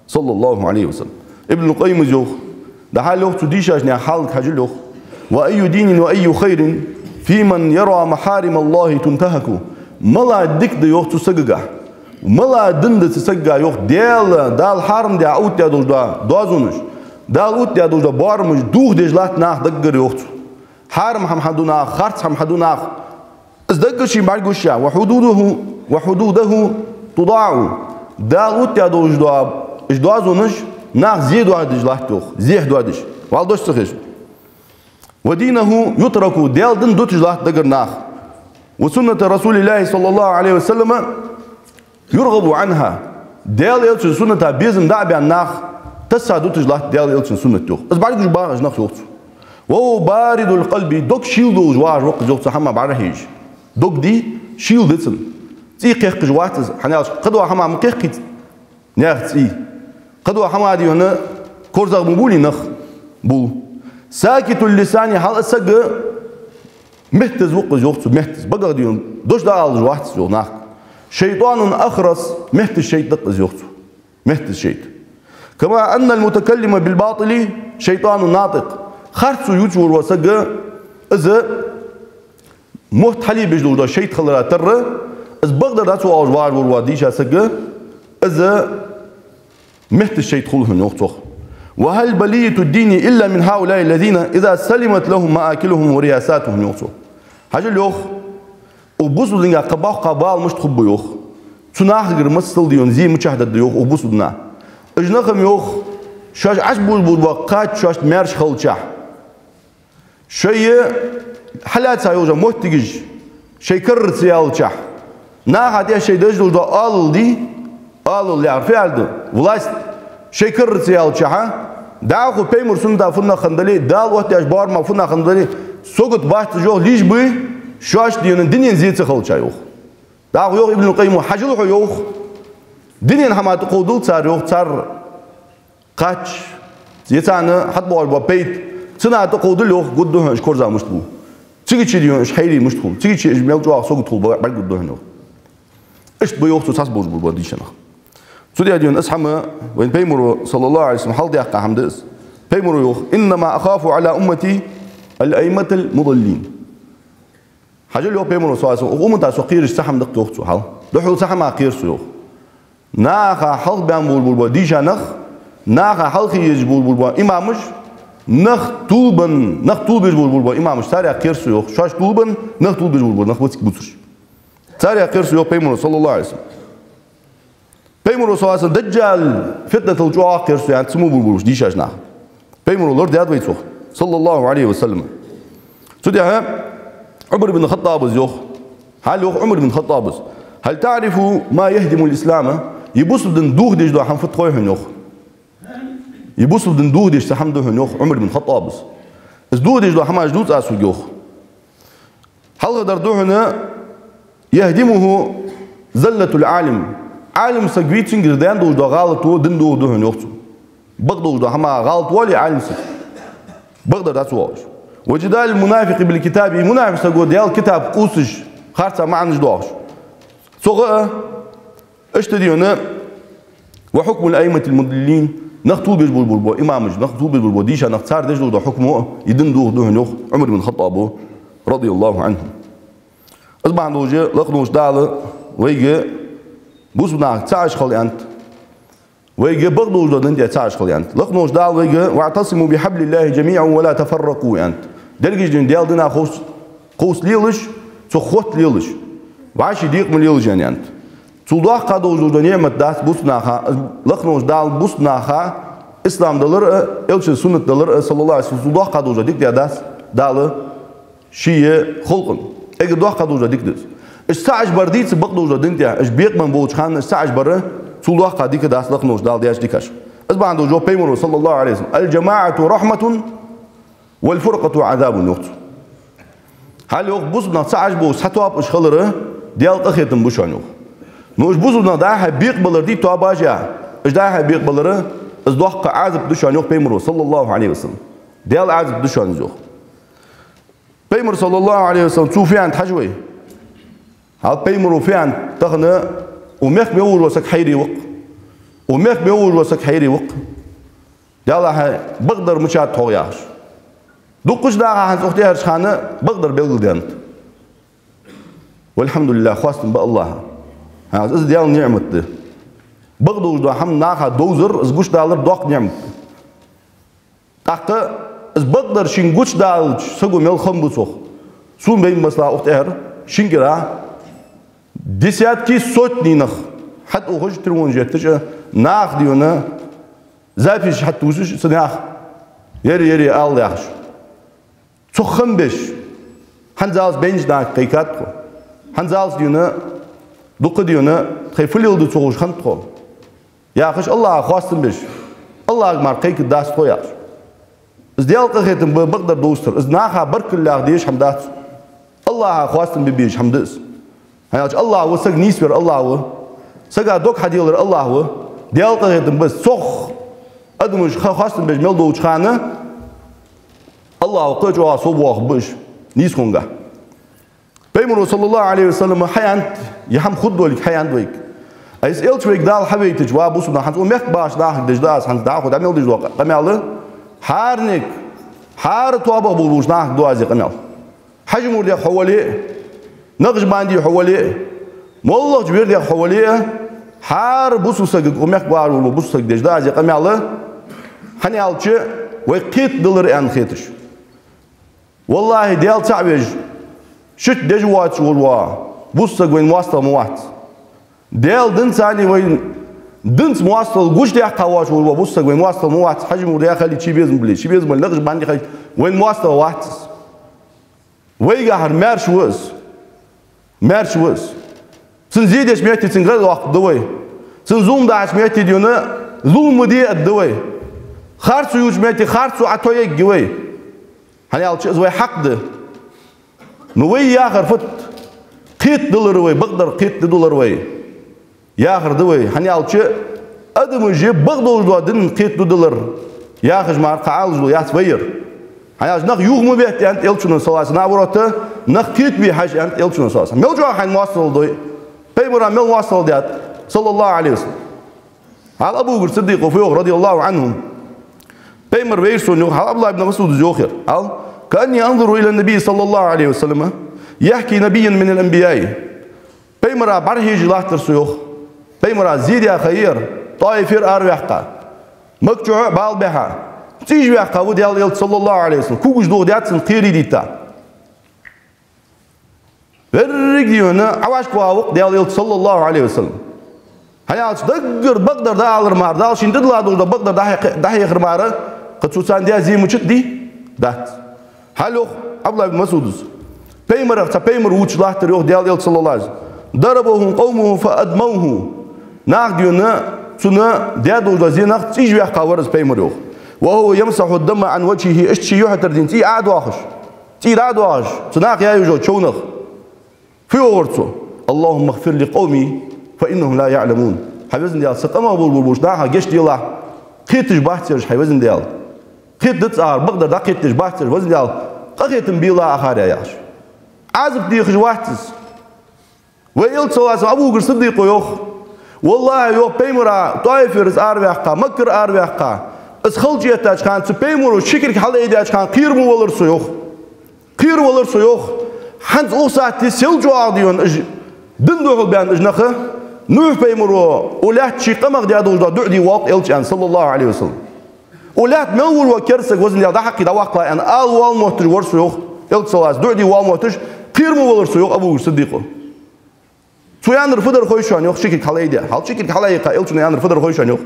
صلى الله عليه وسلم. Ибн Къаййима йоах, дӀахьажал, йоах, цу дийшача наьха хьалага хьажал, йоах. وأي دين وأي خير فيمن يرى محارم الله تنتهك. Мала дика да, йоах, цу сагага, мала дин да цу сагага, йоах, Даьла, Дала хьарам даь, оттадаь долаш дола доазонаш, Дала оттадаь долаш дола боарамаш дохадеш латт наха даггара, йоах, цо. Хьарам хӀама хьаду наха, харц хӀама хьаду наха, из даггара шийна бӀаргагуш а. وحدوده، وحدوده تضاع. Дала оттадаь долаш дола уж доазонаш наха зе доадеш латт, йоах, зехьа доадеш. Валла дош ца ховш. ودينه يترك. Даьла дин дуташ латт даггара наха. وسنة رسول الله صلى الله عليه وسلم يرغب عنها. Даьла Элчан сунната безам дӀа а баьнна, наха тасса дуташ латт Даьла Элчан суннат, йоах. Из бӀаргагуш багӀаш нах, йоах цо. وهو بارد القلب. Дог шийла долаш вагӀаш ва-кх из, йоах цо, хӀама бӀарахьежаш. Дог дий, шийла да цун. ЦӀий кхехкаш вац из, хӀана аьлча кхыдола хӀама ма кхехкий наьха цӀий. Кхыдола хӀама, дий хьона, корзагӀа ма булий нах? Бул. ساكت اللسان. Хьал а саг меттаза ва-кх из, йоах цо, меттаза. БагӀах, дий хьона, дош дӀаалаш вац из, йоах, нахага. شيطان أخرس. Меттаза шайтӀа да-кх из, йоах цо. Меттаза шайтӀа. كما أن المتكلم بالباطل شيطان ناطق. Харцо ювцаш вола саг, из мотт хьалъайбеш долаш дола шайтӀа хилара тара, из бакъдар дӀа ца оалаш вагӀаш вола дийша саг, из меттаза шайтӀа хул хьона, йоах цо. وهل بلية الدين إلا من هؤلاء الذين إذا سلمت لهم مآكلهم ورياساتهم, йоах цо. Хьажал, йоах, укх бусалба динга кхы боккха бала мишта хургба, йоах. Цу нахагара масал да йоах, зе мичахьа даргда йоах укх бусалба дина. Уж нах-м йоах, шоаш Ӏаш бужбур ба кхача шоашта маьрша хилча. Шоай хьалаьца йола моттигаш шоай карара ца яьлча. Наха тӀа шоай деш дола оалал да, оалал яхар фиӀл да, власть шоай карара ца яьлча, дӀахо пайхамара суннатах фуннагӀа хинна дале, Дала оттадаьча боарама фуннагӀа хинна дале, сагота бац уж йоах, лишь бы шоашта дина дунен зе ца хилча йоах. ДӀахо йоах Ибн Къаййима, хьажал хьо йоах, дунен хӀама тӀакховдадале цар йоах, цар кхача, е царна хьатӀабоагӀаш бола пайда, цунах тӀакховдадале йоах, гургда хьона уж корзагӀ мишта ба. Цига чу дийна уж хьайрий мишта хул, цига чу уж мел чӀоагӀа сагота хул бӀаргагургда хьона йоах. Иштта ба йоах цу цхьабараш бужбур бола дийша нах. Цудухьа дийна из хӀама вайна пайхамара, саллаллахӀу Ӏалайхи ва саллам, хьалдаьккха хӀама да из. Пайхамара йоах: «إنما أخاف على أمتي الأئمة المضلين». Хьажал йоах пайхамара, саллаллахӀу Ӏалайхи ва саллам, укх уммата со кхераш цхьа хӀама да-кх йоах цо хьал. Духхьал цхьа хӀамах кхер со йоах. Наха хьалхабаьнна бужбур бола дийша нах, наха хьалхе езаш бужбур бола имамаш, нах тилабенна, нах тилабеш бужбур бола имамаш, царех кхер со йоах. Шоаш тилабенна, нах тилабеш бужбур нах ба цига бувцараш. Царех кхер со йоах пайхамара, саллаллахӀу Ӏалайхи ва саллам. Пайхамара, саллаллахӀу Ӏалайхи ва саллам, даджала фитнатал чӀоагӀа кхер со аьннад цу мо бужбур болча дийшача наха. Пайхамара лорадаьд вай цох, саллаллахӀу Ӏалайхи ва саллам. Цудухьа Ӏумар ибн ХаттӀаба йоах, хьал йоах Ӏумар ибн ХаттӀаба: «هل تعرف ما يهدم الإسلام؟» Ер бусалба ди дохадеш дола хӀама фуд хой хьона йоах. Ер бусалба ди дохадеш цхьа хӀама да хьона йоах Ӏумар ибн ХаттӀаба. Из дохадеш дола хӀамаш дувц аз хьога йоах. Хьалхадар да хьона: «يهدمه زلة العالم». Ӏалим саг вий, цунгара даьнна долаш дола гӀалат ди дохаду хьона йоах цо. Бакъдолаш дола хӀама гӀалат вале Ӏалим саг, бакъдар дац валаш. «وجدال المنافق بالكتاب», мунафикъ саго Даьла китаб къувсаш, харца маӀанаш доахаш. Цох а иштта дийна «وحكم الأئمة المضلين», нах тилабеш бужбур бола имамаш, нах тилабеш бужбур бола дийша нах, цар деш дола хьукмо а ер ди дохаду хьона йоах Ӏумар ибн ХаттӀаба, радияллахӀу Ӏанху. Из бахьан долаш лакхаволча Дала вайга бусалба нахага цаӀ Ӏаш хила аьннад, вайга бакъдолаш дола дина тӀа цаӀ Ӏаш хила аьннад. Лакхаволча Дала вайга: «واعتصموا بحبل الله جميعا ولا تفرقوا», аьннад. Деррига дийна Даьла динах кхувс-, кхувсалелаш, цох хотталелаш, вӀаший декъа ма лелаш, аьннад. Цул доккха долаш дола ниӀмат дац бусалба наха, лакхаволча Дала бусалба наха ислам далар а, элчан суннат далар а, саллаллахӀу Ӏалайхи ва саллам, цул доккха долаш дола дика даь дац Дала ший халкъа. Эггара доккха долаш дола дика да из. Уж цаӀ Ӏаш бар дийца бакъдолаш дола дина тӀа, уж бекъабенна болча хана уж цаӀ Ӏаш бар, цул доккха дика дац лакхаволча Дала даьча дикашта. Из бахьан долаш йоах пайхамара, саллаллахӀу Ӏалайхи ва саллам: «الجماعة رحمة والفرقة عذاب», йоах цо. Хьал йоах, бусалба нах цаӀ Ӏаш болаш цхьа тоаба уж хилар Даьла къахетам ба шоана йоах. Но уж бусалба нах дӀа-хьа бекъабалар дий, тоабаш а, уж дӀа-хьа бекъабалар, из доккха Ӏазап да шоана йоах пайхамара, саллаллахӀу Ӏалайхи ва саллам. Даьла Ӏазап да шоана из йоах. Пайхамар, саллаллахӀу Ӏалайхи ва саллам, цо фу аьннад хьажа вай. Хьал пайхамара фу аьннад, тахан укх мехка мел волаш вола саг хьайра ва-кх. Укх мехка мел волаш вола саг хьайра ва-кх. Даьллахьа, бакъдар мичад хьогӀ яхаш. Дуккхача наха хӀанз укх тӀехьарча хана бакъдар белгалдаьннад. والحمد لله, хоастам ба АллахӀа. ХӀанз из Даьла ниӀмат да. Бакъдолаш дола хӀама наха довзар, из гучадалар доккха ниӀмат да. ТӀаккха из бакъдар шийна гучадалача саго мел хам ба цох. Сона бейна, масала, укх тӀехьара шин кӀира десятки, сотни нах хьатӀаухаш, трибунаш етташ, наха дийна записаш хьатӀатувсаш, цу наха: «Ер, ер, ер ала», яхаш. Цох хам беш, хӀанзалца бейнача наха кхайкад тхо. ХӀанзалца дийна, дукха дийна, тхоай фу леладу ца ховш хиннад тхо, яхаш, АллахӀа хоастам беш, АллахӀага мара кхайкаргдац тхо, яхаш. Из Даьла къахетам ба бакъдар довзийтар. Из наха баркал яха дезаш хӀама дац. АллахӀа хоастам бе безаш хӀама да из. ХӀана аьлча АллахӀ ва саг нийсвер, АллахӀ ва. Сага дог хьаделар АллахӀ ва. Даьла къахетам ба из. Цох адамаш ха-, хоастам беш мел долча хана АллахӀа кхы а чӀоагӀа совбоахаргба уж нийсхонгахьа. Пайхамара, саллаллахӀу Ӏалайхи ва саллам, хьааьннад, ер хӀама хургдолга хьааьннад вайга. Ай, из элча вайга Дала хьавайтача, ва бусалба нах, хӀанз укх мехка бахача нахага деш да аз, хӀанз дӀахо дӀа мел деш дола къамаьл, хӀаранега, хӀара тоабах болаш болча нахага ду аз ер къамаьл. Хьажа-Мураде хьо вале а, Накъшбанде хьо вале а, моллагӀча вириде хьо вале а, хӀара бусалба сагага, укх мехка бахаш вола бусалба сагага деш да аз ер къамаьл, хӀана аьлча вай кхетадалар аьнна хеташ. ВаллахӀи, Даьла цаӀ веш, шийтта деш воацаш вола бусалба саг вайна моастагӀа ма вац. Даьла динца а вай динца моастагӀал гучадаьккха воацаш вола бусалба саг вай моастагӀал ма вац, хьажа ма ву, даь хали, чий безам бале, чий безам бале, нахаш бан дихай, вай моастагӀал вац из. Вайгахьара маьрша ва из. Маьрша ва из. Цун зе деча метте цунга гӀазот даккха да вай. Цун зулам дахьача метте дийна зулам ма де а да вай. Харцо ювча метте харцо Ӏотоаергья вай. ХӀана аьлча из вай хьакъ да. Ну вай яхар фуд? Кхетадалар вай, бакъдар кхетадалар вай. Яхар да вай, хӀана аьлча адамаша бакъдолаш дола дин кхетадалар яхаш мара кхы Ӏалаш дола яц вай ер. ХӀана аьлча нах юха ма бетта аьннад Элчано, саллаллахӀу Ӏалайхи ва саллам, наоборот, нах кхетабе хьажа аьннад Элчано, саллаллахӀу Ӏалайхи ва саллам. Мел чӀоагӀа хьайна моастагӀал дой, пайхамара мел моастагӀал даьд, саллаллахӀу Ӏалайхи ва саллам. ХӀаьта Абу Бакр Сиддикъа фу йоах, радияллахӀу Ӏанху. Пайхамар вайра сона йоах, хӀаьта АбдуллахӀ ибн МасӀуда йоах ер. Ал: كأني أنظر إلى النبي صلى الله عليه وسلم يحكي نبيا من الأنبياء. Пайхамара бӀарахьежаш латтар со йоах. Пайхамара зе даь ха я ер, ТӀоифера араваьккха. Макка чу бала баьха. ЦӀийш ваьккха ва Даьла Элча, саллаллахӀу Ӏалайхи ва саллам. Кулгаш дохадаьд цунна, кхерий дитта. Верригаш дийна Ӏовашка ваха ва-кх Даьла Элча, саллаллахӀу Ӏалайхи ва саллам. ХӀана аьлча даггара бакъдар дӀаалар мара, Дала шийна тӀадилла долаш дола бакъдар дӀахье-, дӀахьехар мара, кхы цо царна даь зе мичад дий? Дац. Хьал йоах АбдуллахӀ ибн МасӀуда. Пайхамарах цхьа пайхамар вувцаш латтар йоах Даьла Элча, саллаллахӀу Ӏалайхи ва саллам. ضربهم قومه فأدموه. Нах дийна цунна даь долаш дола зе нах цӀийш ваьккха вар из пайхамар йоах. وهو يمسح الدم عن وجهه, иштта ший юхьа тӀара дийна цӀий Ӏодоахаш. ЦӀий дӀадоахаш, цу наха яь йолча човнах. Фу йоах цо? اللهم اغفر لقومي فإنهم لا يعلمون. Хьай везан Даьла, са къамах болаш болча наха гешт делахь, кхеташ бац ераш, хьай везан Даьла. Кхетадац ахар, бакъдар дӀакхетадеш бац ераш, везан Даьла, къахетам белахь ахар, яхаш. Ӏазап дехаш вац из. Вай Элча, саллаллахӀу Ӏалайхи ва саллам, Абу Бакр Сиддикъа йоах: «ВаллахӀи, — йоах, — пайхамара ТӀоифера из араваьккха, Маккара араваьккха, из халча эттача хана, цу пайхамаро ши кулг хьалаайдаьча хана кхера ма валар со, — йоах. — Кхера валар со, — йоах. — ХӀанз укх сахьате сел чӀоагӀа дийна уж дин духьал баьнна уж нах, Нухь пайхамаро укх лаьтта ший къамах даь долаш дола дуӀа де воал-кх Элча», — аьнна, саллаллахӀу Ӏалайхи ва саллам. «Укх лаьтта мел вар ва керастаг, везан Даьла, дӀахьакхе дӀаваккхалахь», — аьнна, ала воал мотташ вар со, йоах, Элча, саллаллахӀу Ӏалайхи ва саллам, дуӀа де воал мотташ, кхера ма валар со, йоах Абу Бакр Сиддикъо. Цо аьннар фу дар хой шоана, йоах, ши кулг хьалаайдаь. Хьал ши кулг хьалаайкха Элчано аьннар фу дар хой шоана, йоах: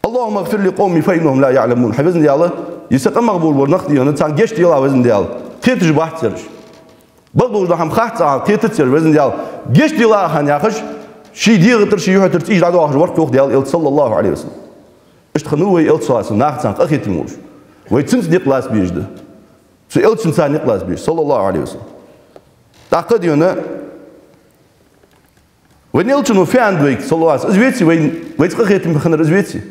«اللهم اغفر لقومي فإنهم لا يعلمون». Хьай везан Даьла, ер са къамах болаш бола нах дийна, царна гешт делахь, везан Даьла, кхеташ бац ераш. Бакъдолаш дола хӀама хац царна, кхетац ераш, везан Даьла, гешт делахь, яхаш, ший дегӀа тӀара, ший юхьа тӀара цӀийш дӀадоахаш вар-кх, йоах, Даьла Элча, саллаллахӀу Ӏалайхи ва саллам. Иштта хиннав вай Элча, саллаллахӀу Ӏалайхи ва саллам, наха царна къахетам болаш. Вай цунца никъ лаца безаш да. Цу Элчанца никъ лаца безаш, саллаллахӀу Ӏалайхи ва саллам. ТӀаккха дийна вай Элчано фу аьннад вайга, саллаллахӀу Ӏалайхи ва саллам, из веций вайна, вайца къахетам баьхкабар из веций?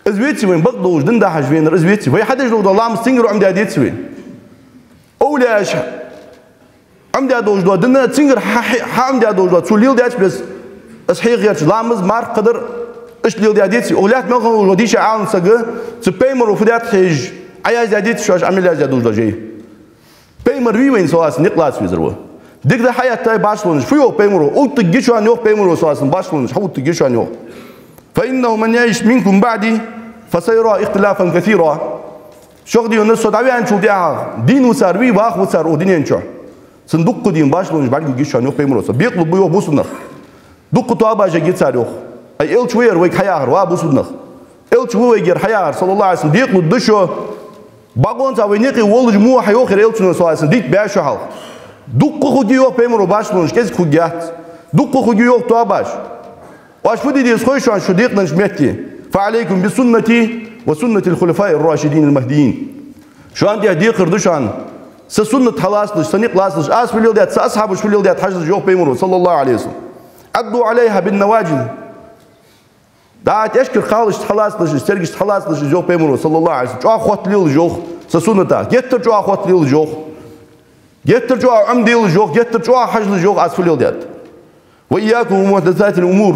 Из веций вайна бакъдолаш дин дахьаш венар, из веций? Вай хьадеш дола ламаз цунгара Ӏомадаь деций вайна? Овлияаша Ӏомадаь долаш дола дин цунгара хьа-, хьа-, хьаӀомадаь долаш дола, цо леладаьча беса, из хьеха гӀерташ ламаз, марха, кхыдар, иштта леладаь деций? Укх лаьтта мел хинна волаш вола дийша Ӏалам саг цу пайхамаро фу даьд хьежаш Ӏояздаь деций шоаш Ӏамал яздаь долаш дола жай? Пайхамар вий вайна, саллаллахӀу Ӏалайхи ва саллам, никъ лаца везар ва. Дика да хьаэттай башхалонаш. Фу йоах пайхамаро? Уттаргья шоана, йоах пайхамаро, саллаллахӀу Ӏалайхи ва саллам, башхалонаш хьауттаргья шоана, йоах. «فإنه من يعش منكم بعدي فسيرى اختلافا كثيرا». Шух дийна со дӀаваьнначул тӀехьагӀа дийна вацар вий, ваха вацар укх дунен чу, цун дуккха дийна башхалонаш бӀаргагургья шоана, йоах пайхамаро, со. Бекъалургба, йоах, бусалба нах. Дуккха тоабаш ергья цар, йоах. Ай, Элча ва ер вайга хьаяхар, ва бусалба нах. Элча ва вайга ер хьаяхар, саллаллахӀу Ӏалайхи ва саллам, декъалургда шо. Бакъонца вай наькъе волаш мо хьайоах ер Элчано, саллаллахӀу Ӏалайхи ва саллам, дитта баь шо хьалха. Дуккха хургья, йоах пайхамаро, башхалонаш, кӀезига хургьяц. Дуккха хургья, йоах, тоабаш. Оаш фу де деза хой шоана шо декъаденнача метте? «فعليكم بسنتي وسنة الخلفاء الراشدين المهديين». Шоана тӀа декхар да шоана са суннат хьалацалуш, са никъ лацалуш, аз фу леладаьд, са асхьабаша фу леладаьд хьажалаш, йоах пайхамаро, саллаллахӀу Ӏалайхи ва саллам. «عضوا عليها بالنواجذ». ДӀа тӀехьашкара кхалашца хьалацалуш, сергашца хьалацалуш, йоах пайхамаро, саллаллахӀу Ӏалайхи ва саллам. ЧӀоагӀа хотталелаш, йоах, са суннатах. Геттара чӀоагӀа хотталелаш, йоах. Геттара чӀоагӀа Ӏомаделаш, йоах, геттара чӀоагӀа хьажалаш, йоах, аз фу леладаьд. «وإياكم ومحدثات الأمور».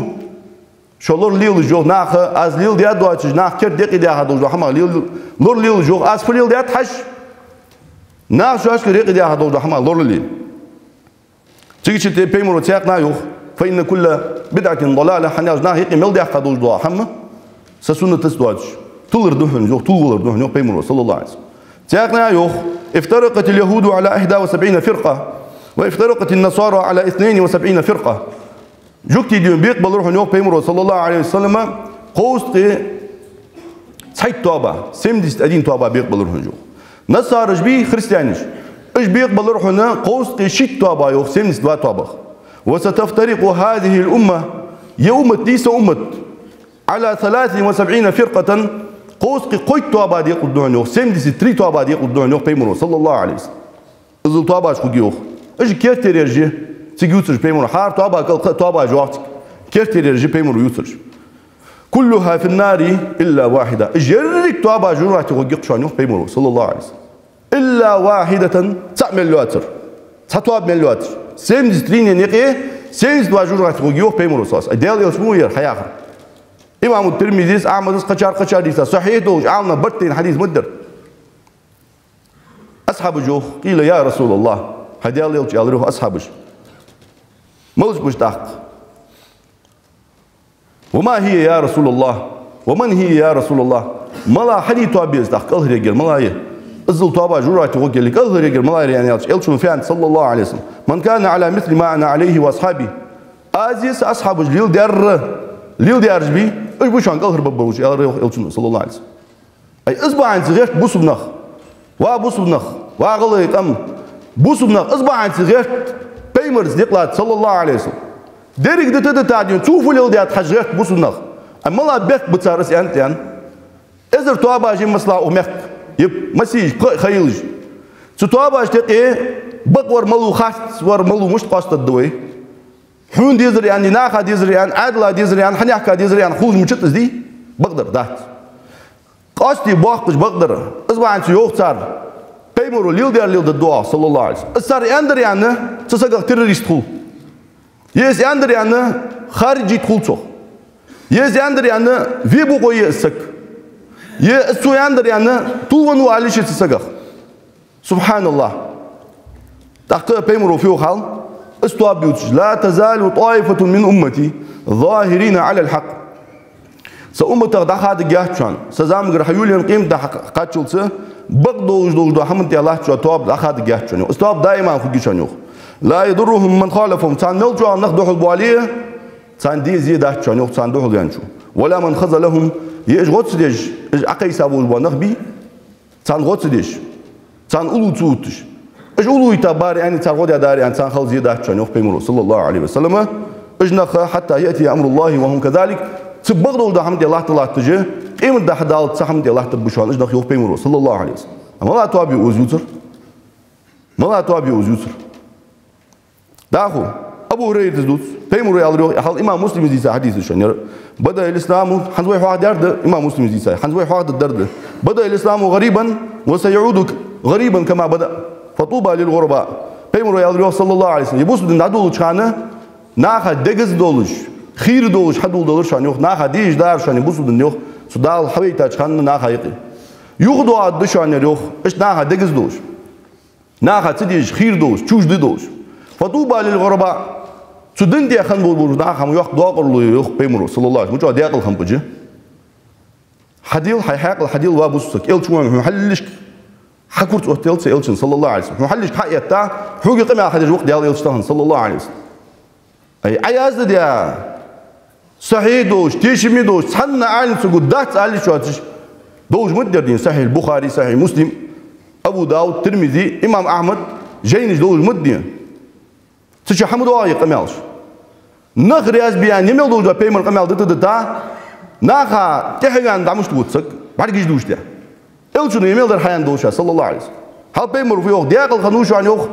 Шо лоралелаш, йоах, наха аз леладаь доацаш, наха керда декъе даьха долаш дола хӀамах лел-, лоралелаш, йоах, аз фу леладаьд хьажа. Наха шоашкара юкъе даьха долаш дола хӀамах лорале. Цигача тӀа пайхамаро цхьаькханахьа йоах: «فإن كل بدعة ضلالة», хӀана аьлча наха юкъе мел даьккха долаш дола хӀама са суннатаца доацаш, тулар да хьона, йоах, тулвалар да хьона, йоах пайхамаро, саллаллахӀу Ӏалайхи ва саллам. Цхьаькханахьа йоах: «افترقت اليهود على إحدى وسبعين فرقة، وافترقت النصارى على اثنين وسبعين فرقة». Жугтий дийна бекъабелар хьона, йоах Пайхамаро, саллаллахӀу Ӏалайхи ва саллам, кховзткъеи цхьайтта тоаба, семьдесят один тоаба бекъабелар хьона, йоах. Нассараш бий, христианаш, уж бекъабелар хьона кховзткъеи шийтта тоаба, йоах, семьдесят два тоабах. وستفترق هذه الأمة, ер уммат дий, са уммат, على ثلاث وسبعين فرقة, кховзткъеи кхойтта тоаба декъалургда хьона, йоах, семьдесят три тоаба декъалургда хьона, йоах Пайхамаро, саллаллахӀу Ӏалайхи ва саллам. Иззал тоабаш хургья, йоах. Уж кертераш я, цига ювцараш, Пайхамаро. ХӀара тоаба кӀал кхы а тоабаш йоагӀа цига. Кертераш я Пайхамаро ювцараш. كلها في النار إلا واحدة. Уж еррига тоабаш жожагӀате гӀоргья-кх шоана, йоах Пайхамаро, саллаллахӀу Ӏалайхи ва саллам. إلا واحدة, цаӀ мел йоацар. Цхьа тоаба мел йоацар. Семьдесят три-н юкъе семьдесят два жожагӀате гӀоргья, йоах Пайхамаро, саллаллахӀу Ӏалайхи ва саллам. Ай, Даьла Элчано ма яхар хьаяхар. Имам Тирмизис, Ахьмадас, кхычар, кхычар дийца, сахьихь долаш, Ӏаламнаха барт тайна хьадис ма дий ер. Асхьабаша йоах: قيل يا رسول الله, хӀай Даьла Элча, аьлар, йоах, асхьабаша. Малаш ба уж тӀаккха? وما هي يا رسول الله؟ ومن هي يا رسول الله؟ Мала, хьан я тоаба из тӀаккха кӀалхаръергьяр, мала я? Иззал тоабаш жожагӀате гӀоргьяле, кӀалхаръергьяр мала я, аьнна, аьлча, Элчано фу аьннад, саллаллахӀу Ӏалайхи ва саллам: من كان على مثل ما أنا عليه وأصحابي. Аз а, са асхьабаш леладаьр, леладаьраш бий, уж ба шоана кӀалхарбергболаш, аьлар, йоах, Элчано, саллаллахӀу Ӏалайхи ва саллам. Ай, из ба хьайна ца гӀерт бусалба нах. Ва бусалба нах, ва гӀалгӀай къам. Бусалба нах, из ба хьайна ца гӀерт Пайхамарца никъ латта, саллаллахӀу Ӏалайхи ва саллам. Деррига дита, дита дийна, цо фу леладаьд хьажа гӀерт бусалба нах. Ай, мала бехк ба цар из аьнна, аьнна. Эзар тоабаш я, масала, укх мехка, е массайолча пхи а ха йолаш. Цу тоабашта юкъе бакъвар малав, харцвар малав мишта къоастаргда вай? Хьона дезар аьнна, наха дезар аьнна, Ӏаьдала дезар аьнна, хьанехка дезар аьнна хулаш мичад из, дий? Бакъдар дац. Къоастий боаккхаш бакъдар, из ба хьайна ца йоах цар. Пайхамаро леладаьр леладергда оаха, саллаллахӀу Ӏалайхи ва саллам. Из цар аьннадар аьнна, цу сагах террорист хул. Е из аьннадар аьнна, хариджит хул цох. Е из аьннадар аьнна, ве букъо я из саг. Е из цо аьннадар аьнна, тувлавеннав ала йиш я цу сагах. СубхьаналлахӀ. ТӀаккха Пайхамаро фу йоах хьал? Из тоаба ювцаш: لا تزال طائفة من أمتي ظاهرين على الحق. Са умматах дӀахадаргьяц шоана, са замагара хьайолаенна къематди кхаччалца, бакъдолаш долаш дола хӀаман тӀа латта шоана тоаба дӀахадаргьяц шоана, йоах. Из тоаба даим хургья шоана, йоах. لا يضرهم من خالفهم. Царна мел чӀоагӀа нах духьал боале а, царна де зе дац шоана, йоах, царна духьал ваьнначо. ولا من خذلهم. Е уж гӀо ца деш, уж Ӏокхайса болаш бола нах бий, царна гӀо ца деш, царна уллув ца отташ. Уж уллув йита бар аьнна, цар гӀо даь дар аьнна, царна хила зе дац шоана, йоах Пайхамаро, саллаллахӀу Ӏалайхи ва саллам. Уж нах, حتى يأتي أمر الله وهم كذلك, цу бакъдолча хӀаман тӀа латта латташ, къематди хьадаллалца цу хӀаман тӀа латтаргба шоана уж нах, йоах Пайхамаро, саллаллахӀу Ӏалайхи ва саллам. Мала тоаба я из ювцар? Мала тоаба я из ювцар? ДӀахо Абу ХӀурайрас дувц, Пайхамаро аьлар, йоах, хьал имам Муслима дийца хьадис да шоана ер. بدأ الإسلام, хӀанз вай хьоахадаьр да, имам Муслима дийца, хӀанз вай хьоахадаьр да. بدأ الإسلام غريبا وسيعود غريبا كما بدأ. فطوبى للغرباء. Пайхамаро аьлар, йоах, саллаллахӀу Ӏалайхи ва саллам, ер бусалба дин дӀадолалуча хана наха дегаза долаш, хийра долаш хьадоладелар шоана, йоах, наха дезаш дар шоана ер бусалба дин, йоах, цу Дала хьавайтача хана наха юкъе. ЮхадоагӀаргда шоана ер, йоах, иштта наха дегаза долаш. Наха ца дезаш, хийра долаш, чувожа долаш. فطوبى للغرباء. Цу дина тӀа хинна болаш бола нах хӀама йоккха докъарло я, йоах Пайхамаро, саллаллахӀу Ӏалайхи ва саллам. МалагӀа декъала хӀама ба уж? Хьадийла хьай хьаькъал, хьадийла, ва бусалба саг. Элча ва хьона, хьона хьалхашка хьа кура ца оттаел цу Элчан, саллаллахӀу Ӏалайхи ва саллам. Хьона хьалхашка хьа а этта, хьога къамаьл хьадеш ва-кх Даьла Элча тахан, саллаллахӀу Ӏалайхи ва саллам. Ай, Ӏа яздаь, сахьихь долаш, тешаме долаш, цхьанне Ӏалим саго дац ала йиш йоацаш, долаш ма дий ер дийна, Сахьихь Бухари, Сахьихь Муслим, Абу Дауд, Тирмизи, имам Ахьмад, жайнаш долаш ма дий дийна. Цу чу хӀама доагӀа е къамаьлаш. Нах раьза бе аьнна, е мел долаш дола Пайхамара къамаьл дита, дита, наха тӀехьаваьнна дӀа мишта вода саг, бӀаргаш дувш де. Элчано е мел дар хьааьнна долаш, саллаллахӀу Ӏалайхи ва саллам. Хьал Пайхамаро фу йоах: декъала хиннав шоана, йоах,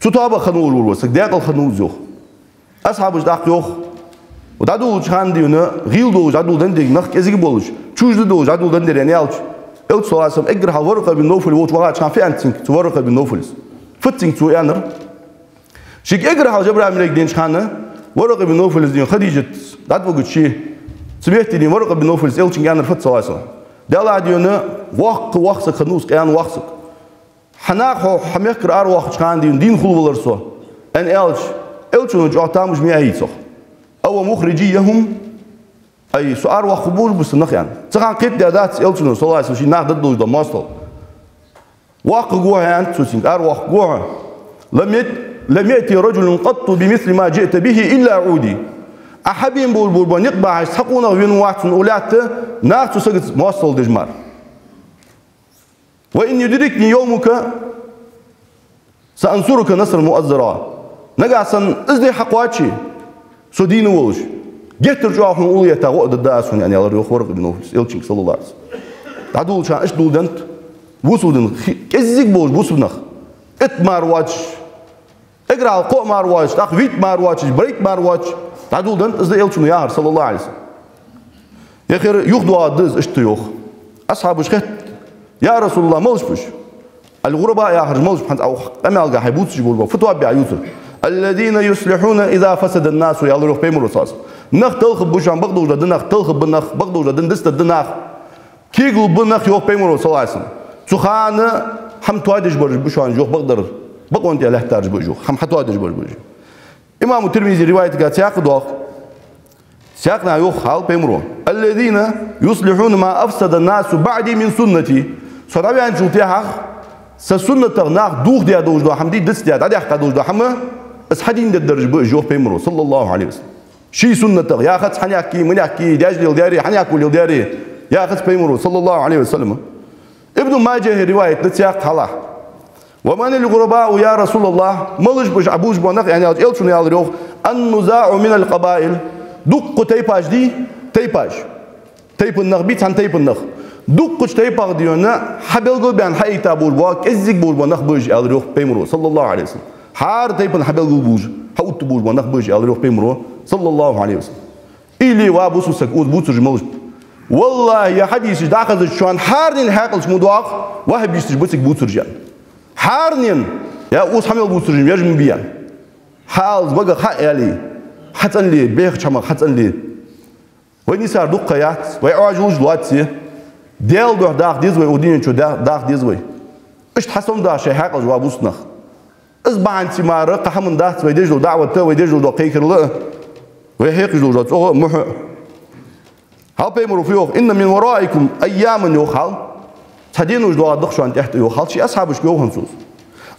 цу тоабах хинна волаш вола саг, декъала хиннав из, йоах. Асхьабаша тӀаккха йоах: дӀадолалуча хана дийна, гӀийла долаш дӀадоладенна дег, нах кӀезига болаш, чувожа долаш дӀадоладенна дер, аьнна аьлча, Элча, саллаллахӀу Ӏалайхи ва саллам, эггара хьалха Варакъа бин Навфал волча вагӀача хана фу аьннад цунга, цу Варакъа бин Навфала? Фуд цунга цо аьннар? Шийга эггара хьалха Жабраил малейк деннача хана Варакъа бин Навфала дийна Хадижат дӀатӀавоагача, цу метте дийна Варакъа бин Навфала Элчанга аьннар фуд, саллаллахӀу Ӏалайхи ва саллам? Даьла, дийна, воккха, воккха саг хиннав из, къаьна воккха саг. Хьа наха хьо, хьа мехкара аравоаккхача хана дийна, дийна хулавалар со, аьнна аьлча, Элчано чӀоагӀа тамаш ма яьй цох. أو مخرجيهم؟ Ай, со араваккха болаш ба са нах, аьнна. Цу хана кхетадаь дац Элчано, саллаллахӀу Ӏалайхи ва саллам, ший наха дергдолаш дола моастагӀал. Ваккхаргва хьо, аьннад цо цунга, араваккхаргва хьо. لم يد-, لم يأت رجل قط بمثل ما جئت به إلا عودي. Ӏа хьабена болаш бола никъ бахьаш цхьа къонах вена вац хьона укх лаьтта, наха цу сагаца моастагӀал деш мара. وإن يدركني يومك سأنصرك نصرا مؤزرا. Нагахьа санна из ди хьакхоаче, со дийна волаш, геттара чӀоагӀа хьона уллув етта гӀо а дергда аз хьона, аьнна, аьлар йоах воракъ ибн Навфала, элчанга, саллаллахӀу Ӏалайхи ва саллам. ДӀадоладелча, иштта доладеннад бусалба дин, хи-, кӀезига болча бусалба наха, итт мара воацаш, эггара хьалха кхоъ мара воацаш, тӀаккха витт мара воацаш, барайтта мара воацаш, дӀадоладеннад из, элчано яхар, саллаллахӀу Ӏалайхи ва саллам. Яхар юха доагӀаргда из, иштта йоах. Асхьабаша хаьттад: «Я РасулаллахӀ, малаш ба уж?» Ал-гӀурабаъ яхараш малаш ба, хӀанз укх къамаьлга хьай бувцаш болаш ба, фу тоаб ба ювцар? «الذين يصلحون إذا فسد الناس», аьлар йоах пайхамаро, саллаллахӀу Ӏалайхи ва саллам. Нах талхаргба шоана, бакъдолаш дола дин нах талхаргба, нах бакъдолаш дола дин дицдергда, нах кегалургба нах, йоах пайхамаро, саллаллахӀу Ӏалайхи ва саллам. Цу хана хӀама тоадеш бараш ба шоана, йоах, бакъдар, бакъонтех лаьттараш ба уж, йоах, хӀама хьатоадеш бараш ба уж. Имам Тирмизе риваятага цхьаькха доагӀа. Цхьаькха йоах хьал пайхамаро: «الذين يصلحون ما أفسد الناس بعدي من سنتي». Со дӀаваьнначул тӀехьагӀа са суннатах наха дохадаь долаш дола хӀама, дий, дицдаь, дӀадаьккха долаш дола хӀама, из хьадийна дергдараш ба уж, йоах пайхамаро, саллаллахӀу Ӏалайхи ва саллам. Ший суннатах, я хӀанз хьанехке, манехке, даьжа леладаьрий, хьанехко леладаьрий, яхац пайхамаро, саллаллахӀу Ӏалайхи ва саллам. Ибн Маджахьа риваят да цхьаькха хьалахь. «ومن الغرباء يا رسول الله؟» Малаш ба уж Ӏа бувцаш бола нах, аьнна аьлча, элчано аьлар йоах: «النزاع من القبائل». Дуккха тайпаш, дий, тайпаш. Тайпан нах бий, цхьан тайпан нах. Дуккхача тайпах, дий хьона, хьабелгалбаьнна хьаайта болаш бола, кӀезига болаш бола нах ба уж, аьлар йоах пайхамаро, саллаллахӀу Ӏалайхи ва саллам. ХӀара тайпан хьабелгалбувлаш, хьаотта болаш бола нах ба уж, аьлар йоах пайхамаро, саллаллахӀу Ӏалайхи ва саллам. Или ва бусалба саг, укхаза бувцараш малаш ба? ВаллахӀи, ер хьадисаш дӀахазача шоана хӀаранена хьаькъал чу ма доагӀа, ваххабисташ ба цига бувцараш, аьнна. ХӀаранена, е укхаза хьа мел бувцараш веш ма бий, аьнна. Хьааллалца багах хьа а аьле, хьацӀенле, бехача хӀамах хьацӀенле. Вай нийсар дукха яц, вай Ӏоажалуш лоацца. Даьла духьа даха деза вай, укх дунен чу да-, даха деза вай. Иштта хьасомадаха шоай хьаькъалаш, ва бусалба нах. Из бахьанца мара кхы хӀама дац вай деш дола даӀват а, вай деш дола кхайкарал а, вай хьекхаш дола цӀогӀа а, мухь а. Хьал пайхамаро фу йоах: «إن من ورائكم أياما», йоах хьал. Цхьа денош доагӀаргда шоана тӀехьа тӀа, йоах хьал, ший асхьабашка йоах хӀанз цо из.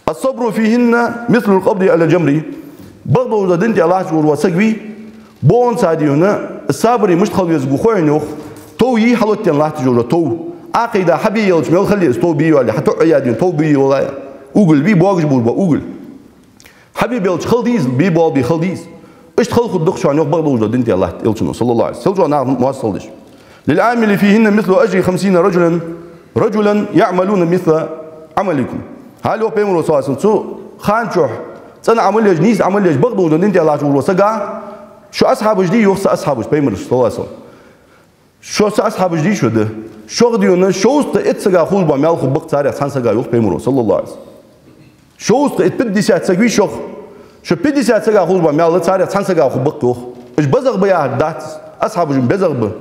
«الصبر فيهن مثل القبض على الجمر». Бакъдолча дина тӀа латташ вола саг вий, бокъонца, дий хьона, сабаре мишта хила везаргва хой хьона, йоах, тов йий хьалоттаенна латташ йола тов. Ӏокхайда хьабе елча мел хила еза тов бе йоале, хьатоӀаяь, дий хьона, тов бе йоале, уголь вий, богаш болаш бола уголь. Хьабе белча хала дий из, бе боалабе хала дий из. Иштта хала хургда шоана, йоах, бакъдолча дина тӀа латта, элчано, саллаллахӀу Ӏалайхи ва саллам. Цул чӀоагӀа наха моастагӀал деш. «للعامل فيهن مثل أجر خمسين رجلا، رجلا يعملون مثل عملكم». Хьал йоах пайхамаро, саллаллахӀу Ӏалайхи ва саллам, цу хана чухь цӀена Ӏамал еш, нийса Ӏамал еш, бакъдолча дина тӀа латташ вола сага, шо асхьабаш дий, йоах, са асхьабаш, пайхамара, саллаллахӀу Ӏалайхи ва саллам. Шо са асхьабаш дий шо, да? Шох, дий хьона, шовзткъа итт сага хулаш бола маьл хургба-кх царех цхьан сага, йоах пайхамаро, саллаллахӀу Ӏалайхи ва саллам. Шовзткъа итт, пятьдесят саг вий шох, шо пятьдесят сага хулаш бола маьл царех цхьан сага хургба-кх, йоах. Уж базагӀа ба яхар дац, асхьабаш безагӀа ба.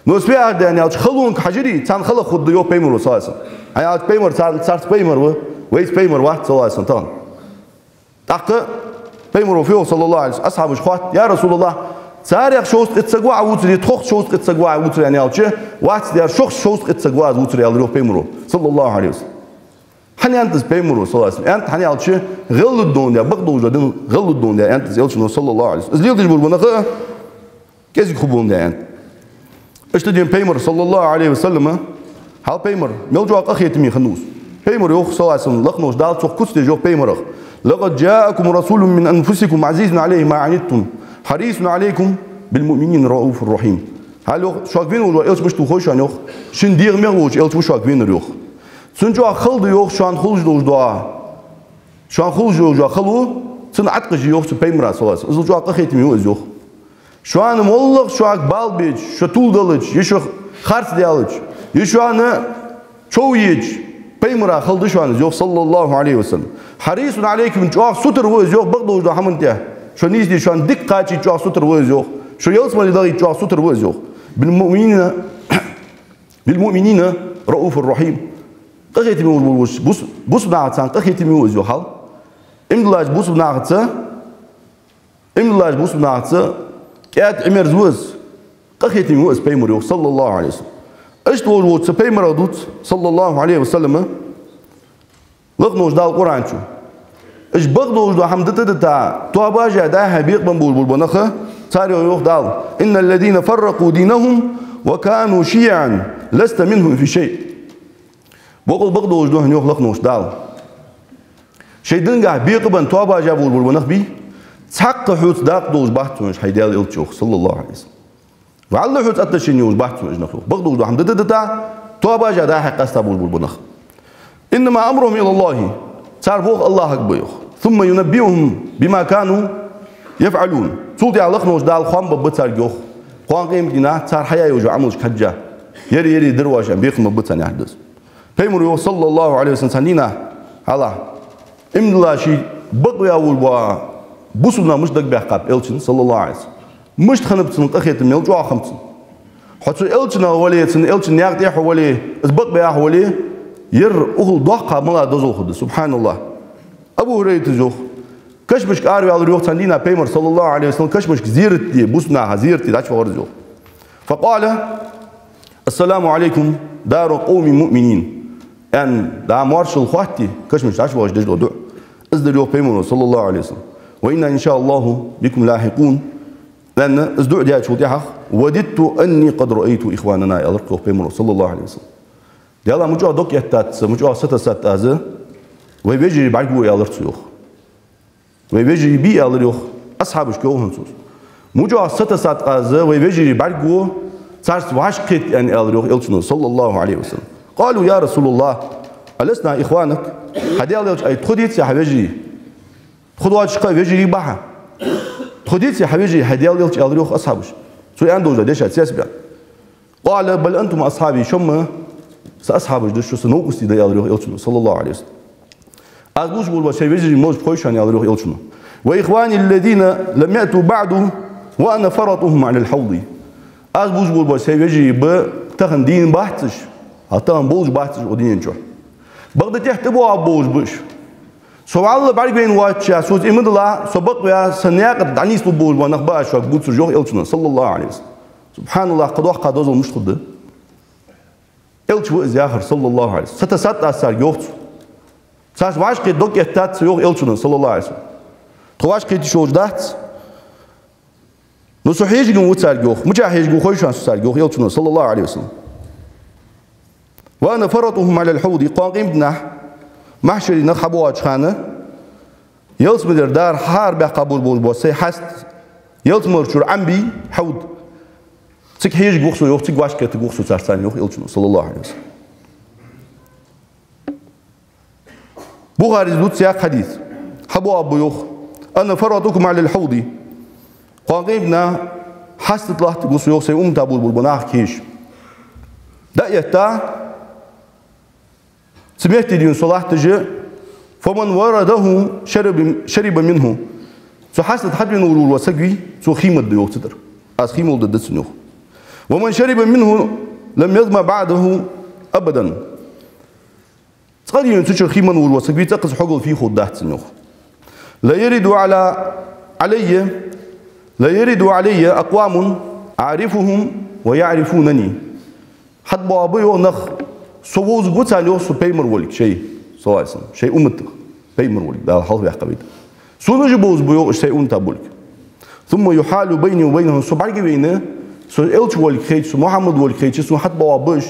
Но уж фу яхар да аьлча, халонга хьажарий, царна хала хургда, йоах пайхамаро, саллаллахӀу Ӏалайхи ва саллам. ХӀана аьлча пайхамар царна, царца пайхамар ва, вайца пайхамар вац, саллаллахӀу Ӏалайхи ва саллам, тахан. ТӀаккха пайхамаро фу йоах, саллаллахӀу Ӏалайхи ва саллам, асхьабаша хоатт: «Я РасулаллахӀ, царех шовзткъа итт саг ва Ӏа вувцаре, тхох шовзткъа итт саг ва Ӏа вувцаре?» аьнна аьлча, вац, аьлар, шох шовзткъа итт саг ва аз вувцаре, аьлар йоах пайхамаро, саллаллахӀу Ӏалайхи ва саллам. ХӀана аьннад из пайхамаро, саллаллахӀу Ӏалайхи ва саллам? Аьннад, хӀана аьлча гӀелла да аьнна, бакъдолча дина гӀелла да аьннад из элчано, саллаллахӀу Ӏалайхи ва саллам. Из леладеш бола нах кӀезига хургба аьнна. Иштта, дий хьона, пайхамар, саллаллахӀу Ӏалайхи ва саллам, хьал пайхамар мел чӀоагӀа къахетаме хиннав из. Пайхамаро йоах, саллаллахӀу Ӏалайхи ва саллам, лакхе долаш Дала цох куц деш йоах пайхамарах: «لقد جاءكم رسول من أنفسكم عزيز عليه ما عنتم حريص عليكم بالمؤمنين رءوف رحيم». Хьал йоах, шуга вена волаш вола элча мишта ва хой шоана, йоах, шун дегӀамех волча элча ва шуга венар, йоах. Цун чӀоагӀа хала да, йоах, шоана хулаш долаш дола, шоана хулаш долаш дола хало, цунна Ӏаткъаш я, йоах, цу пайхамара, саллаллахӀу Ӏалайхи ва саллам. Из чӀоагӀа къахетаме ва из, йоах. Шоана моллагӀа шуга бала беча, шо тувладелча, е шо харцдаьлча, е шоана чов еча пайхамара хала да шоана из, йоах, саллаллахӀу Ӏалайхи ва саллам. «حريص عليكم», чӀоагӀа сутара ва из, йоах, бакъдолча хӀаман тӀа. Шо нийсде, шоана дика кхачийта чӀоагӀа сутара ва из, йоах. Шо ялсмале дахийта чӀоагӀа сутара ва из, йоах. «بالمؤمنين، بالمؤمنين رءوف رحيم». Къахетаме волаш вола бус-, бусалба нахаца цхьана къахетаме ва из, йоах, хьал. Иман диллача бусалба нахаца, иман диллача бусалба нахаца кӀаьда, Ӏимерза ва из, къахетаме ва из пайхамар, йоах, саллаллахӀу Ӏалайхи ва саллам. Иштта волаш волча цу пайхамарах дувц, саллаллахӀу Ӏалайхи ва саллам, лакхе долаш Дала Къуръан чу: Уж бакъдолаш дола хӀама дита а дита, тоабаш а даь, бекъабенна болаш бола нах, царех йоах Дала: «إن الذين فرقوا دينهم وكانوا شيعا لست منهم في شيء». Бокъонца бакъдолаш да хьона, йоах лакхаволча Дала. Шоай динагахьа бекъабенна, тоабаш а болаш бола нах бий, цхьаккха хьоца дакъа долаш бац хьона уж, хӀай Даьла элча, йоах, صلى الله عليه وسلم. ВаллахӀи, хьоца отношени йолаш бац хьона уж нах, йоах. Бакъдолаш дола хӀама дита а дита, тоабаш а даь, хьакъаста болаш бола нах. «إنما أمرهم إلى الله». Цар болх АллахӀага ба, йоах. «ثم ينبئهم بما كانوا يفعلون». Цул тӀехьагӀа лакхаволча Дала хоам бергба царга, йоах, кхоана къематдийнахьа цар хьаяь йолча Ӏамалашка хьежжа. Ер, ер дир оаш аьнна, бекхам бергба царна, яхаш да из. Пайхамара йоах, صلى الله عليه وسلم, цхьан дийнахьа, хьалха, иман дилла ший бакъваь волаш бола бусалба нах мишта дагабаьккхаб элчанна, صلى الله عليه وسلم. Мишта хиннаб цун къахетам, мел чӀоагӀа хиннаб цун. Хьо цу элчанах вале, цун элчан наькъа тӀа хьо вале, из бакъбаь хьо вале, ер укхул доккха мала дозал хургда, субхьаналлахӀ. Абу ХӀурайрас йоах, кашамашка араваьлар, йоах, цхьан дийнахьа Пайхамар, صلى الله عليه وسلم, кашамашка зерат де, бусалба наха зерат де дӀачуваха вар из, йоах. «فقال: السلام عليكم دار قوم مؤمنين». Аьнна, дӀа моаршал хоатте, кашамашка дӀачувахаш деш дола дуӀа. Из дар, йоах, Пайхамара, صلى الله عليه وسلم: «وإنا إن شاء الله بكم لاحقون». Аьнна, из дуӀа даьчул тӀехьагӀа: «وددت أني قد رأيت إخواننا», аьлар, йоах, Пайхамара, صلى الله عليه وسلم. Даьла, мичахьа дог эттад са, мичахьа са тесад аз, вай вежарий бӀаргагу, аьлар цо, йоах. Вай вежарий бий, аьлар, йоах, асхьабашка йоах хӀанз цо. Мичахьа са тесад аз, вай вежарий бӀаргагу, царца вӀашагӀкхета аьнна, аьлар, йоах, элчано, صلى الله عليه وسلم. «قالوا: يا رسول الله، ألسنا إخوانك؟» ХӀай Даьла элча, ай тхо деций хьа вежарий? Тхо доацаш кхы а вежарий ба хьа. Тхо деций хьа вежарий, хӀай Даьла элча, аьлар, йоах, асхьабаша. Цо аьнна долаш дола дешаш цецбаьнна. «قال: بل أنتم أصحابي», шо-м са асхьабаш да, шо са новкъостий да, аьлар, йоах, элчано, صلى الله عليه وسلم. Аз лувш болаш бола сай вежарий малаш ба хой шоана, аьлар, йоах, элчано. «وإخواني الذين لم يأتوا بعد وأنا فرطهم على الحوض». Аз лувш болаш бола сай вежарий ба, тахан дийна бац уж, хӀаьта тахан болаш бац уж укх дунен чу. Бакъда тӀехьа тӀабоагӀаргболаш ба уж. Со вӀалла бӀаргавайна воацача, соца иман дилла, со бакъваь, са наькъа тӀа дӀанийслургболаш бола нах ба аз шуга бувцараш, йоах элчано, صلى الله عليه وسلم. СубхьаналлахӀ, кхы доккха дозал мишта хургда? Элча ва из яхар, صلى الله عليه وسلم. Са тесад аз царга, йоах цо. Царца вӀашагӀкхета дог эттад са, йоах элчано, صلى الله عليه وسلم. Тхо вӀашагӀкхета йиш йолаш дац. Но со хьежаргва царга, йоах. Мичахьа хьежаргва хой шоана со царга, йоах элчано, صلى الله عليه وسلم. «وأنا فرطهم على الحوض». Кхоана къематдийнахьа, махьшаре нах хьабоагӀача хана, ялсмалера дар хьаарабаьккха болаш бола сай хьаст, ялсмалера чура Ӏам бий, хьауд. Цига хьежаргва со, йоах, цига вӀашагӀкхетаргва со царца, йоах элчано, صلى الله عليه وسلم. Бухарис дувц укх хьадис. ХьабоагӀаргба, йоах: «أنا فرطكم على الحوض». Кхоана къематдийнахьа хьаст тӀа латтаргва со, йоах, сай уммата болаш бола нах кхийса. ДӀаэтта, цу метте дийна со латташ, «فمن ورده شرب، شرب منه». Цу хьаста тӀа хьатӀавена волаш вола саг вий, цо хий маргда, йоах, цу тӀара. Аз хий молдергда цунна, йоах. «ومن شرب منه لم يظمأ بعده أبدا». Цкъа дийна цу чура хий маргволаш вола саг вий, цкъа а хьогал фий хургдац цунна, йоах. «لا يرد على، علي، لا يرد علي أقوام أعرفهم ويعرفونني». ХьатӀабоагӀаргба, йоах, нах, со вовзаргва царна, йоах, со Пайхамар волга шоай, صلى الله عليه وسلم, шоай умматах Пайхамар волга, Дала хьалхаваьккха вайта. Сона уж бовзаргба, йоах, уж сай уммата болга. «ثم يحال بيني وبينهم», со бӀаргавайна, со элча волга хайча, со Мухьаммад волга хайча, сона хьатӀабоагӀаргба уж,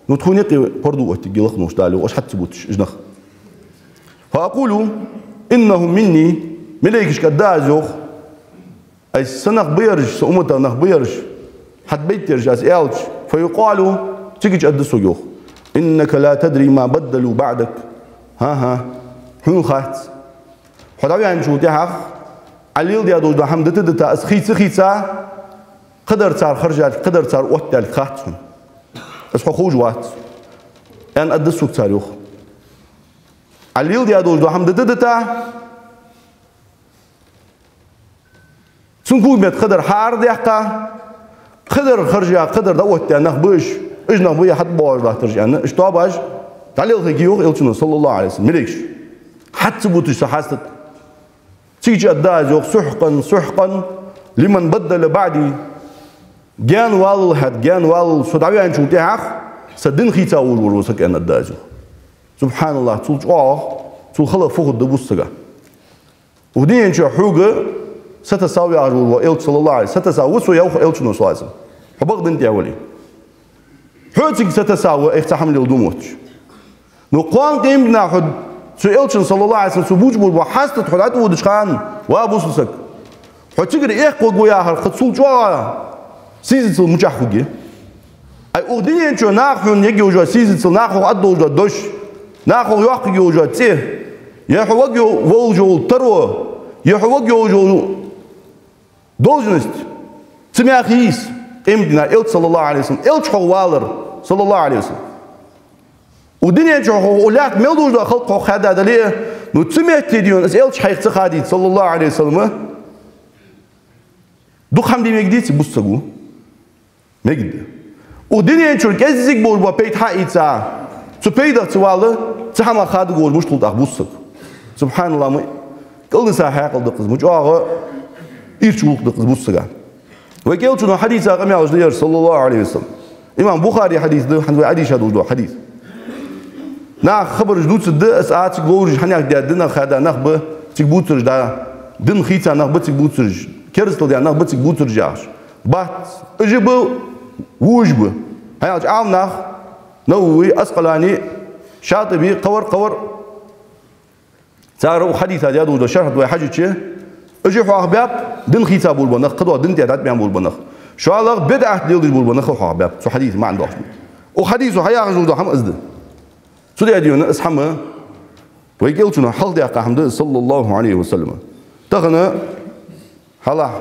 но тхона юкъе парду оттаргья лакхаволча Дала, йоах, уж хьатӀа ца буташ, уж нах. «فأقول إنهم مني», малейкашка аргда аз, йоах, ай са нах ба ераш, са уммата нах ба ераш, хьатӀабайта ераш аз аьлча, «فيقال», цигача аргда сога, йоах: «إنك لا تدري ما بدلوا بعدك». ХӀа-хӀа, хьона хац. Хьо дӀаваьнначул тӀехьагӀа, Ӏа леладаь долаш дола хӀама дита а дита, из хийца а хийца, кхыдар цар хержалга, кхыдар цар оттадаьлга хац хьона. Из хьо ховш вац, аьнна, аргда сога цар, йоах. Ӏа леладаь долаш дола хӀама дита а дита, цун когаметта кхыдар хьаарадаьккха, кхыдар хержа, кхыдар дӀаоттадаь нах ба уж, уж нах ба е хьатӀабоагӀаш латтараш, аьнна, уж тоабаш дӀалелхаргья, йоах элчано, صلى الله عليه وسلم, малейкаш. ХьатӀа ца буташ са хьаста тӀа. Цигача аргда аз, йоах: «سحقا، سحقا لمن بدل بعدي». Гаьна валлалца, гаьна валлалца, со дӀаваьнначул тӀехьагӀа са дин хийца волаш вола саг, аьнна, аргда аз, йоах. СубхьаналлахӀ, цул чӀоагӀа, цул хала фу хургда бусалба сага. Укх дунен чу хьога сатасса ва яхаш вола Элча, саллаллаху Ӏалайхи ва саллам, сатасса ва со, йоах Элчано, саллаллаху Ӏалайхи ва саллам, хьо бакъдинна тӀа вале. Хьо цига сатасса ва, айхьа цхьа хӀама леладу мотташ. Ну, кхоана къематдийнахьа хьо цу Элчан, саллаллаху Ӏалайхи ва саллам, цо бувцаш бола хьаста тӀа хьо дӀатӀаводача хана, ва бусалба саг, хьо цигара эккхаргва яхар кхы цул чӀоагӀа сийсазал мичахь хургья. Ай, укх дунен чу наха хьона ергйолаш йола сийсазал, наха хьох аргдолаш дола дош, наха хьох йоаккхаргйолаш йола цӀи, е хьо варгйо-, волаш йола таро, е хьо варгйолаш йола должность, цу мехка йиса къематдийнахьа Элча, саллаллаху Ӏалайхи ва саллам, Элча хьох валар, саллаллаху Ӏалайхи ва саллам. Укх дунен чу хьох, укх лаьтта мел долаш дола халкъ хьох хаьдда дале а, ну, цу метте, дий хьона, из Элча хьайх ца хадийта, саллаллаху Ӏалайхи ва саллам, дукха хӀама де мегадеций бусалба саго? Мегаргда. Укх дунен чура кӀеззига болаш бола пайда хьаийца, цу пайдах ца вала, цу хӀамах хадоагӀаш мишта хул тӀаккха бусалба саг? СубхьаналлахӀ, ма кӀалдиса хьаькъал да-кх из, ма чӀоагӀа ийрча гӀулакх да-кх из бусалба сага. Вай Элчано хьадийца къамаьлаш да ераш, саллаллаху Ӏалайхи ва саллам. Имам Бухарий хьадис да, хӀанз вай Ӏодийша долаш дола хьадис. Наха хабараш дувцаргда, из а цига ловш хьанех даьд, динах хаьдда нах ба цига бувцараш, да, дин хийца нах ба цига бувцараш, керастал даь нах ба цига бувцараш яхаш. Бац, уж а ба, вож а ба. ХӀана аьлча Ӏаламнах, Навави, Аскъалани, ШатӀиби, кхывар, кхывар, цар укх хьадиса даь долаш дола шархь тӀа вай хьажача, уж а хьоахабаьб дин хийца болаш бола нах, кхыдола дин тӀа дӀатӀабаьнна болаш бола нах. ШоллагӀа бидӀат леладеш болаш бола нах а хьоахабаьб цу хьадиса маӀан доахаш. Укх хьадисо хьаяхаш долаш дола хӀама из да. Цудухьа, дий хьона, из хӀама вай Элчано хьалхадаьккха хӀама да из, саллаллаху Ӏалайхи ва саллам. Тахан хьалха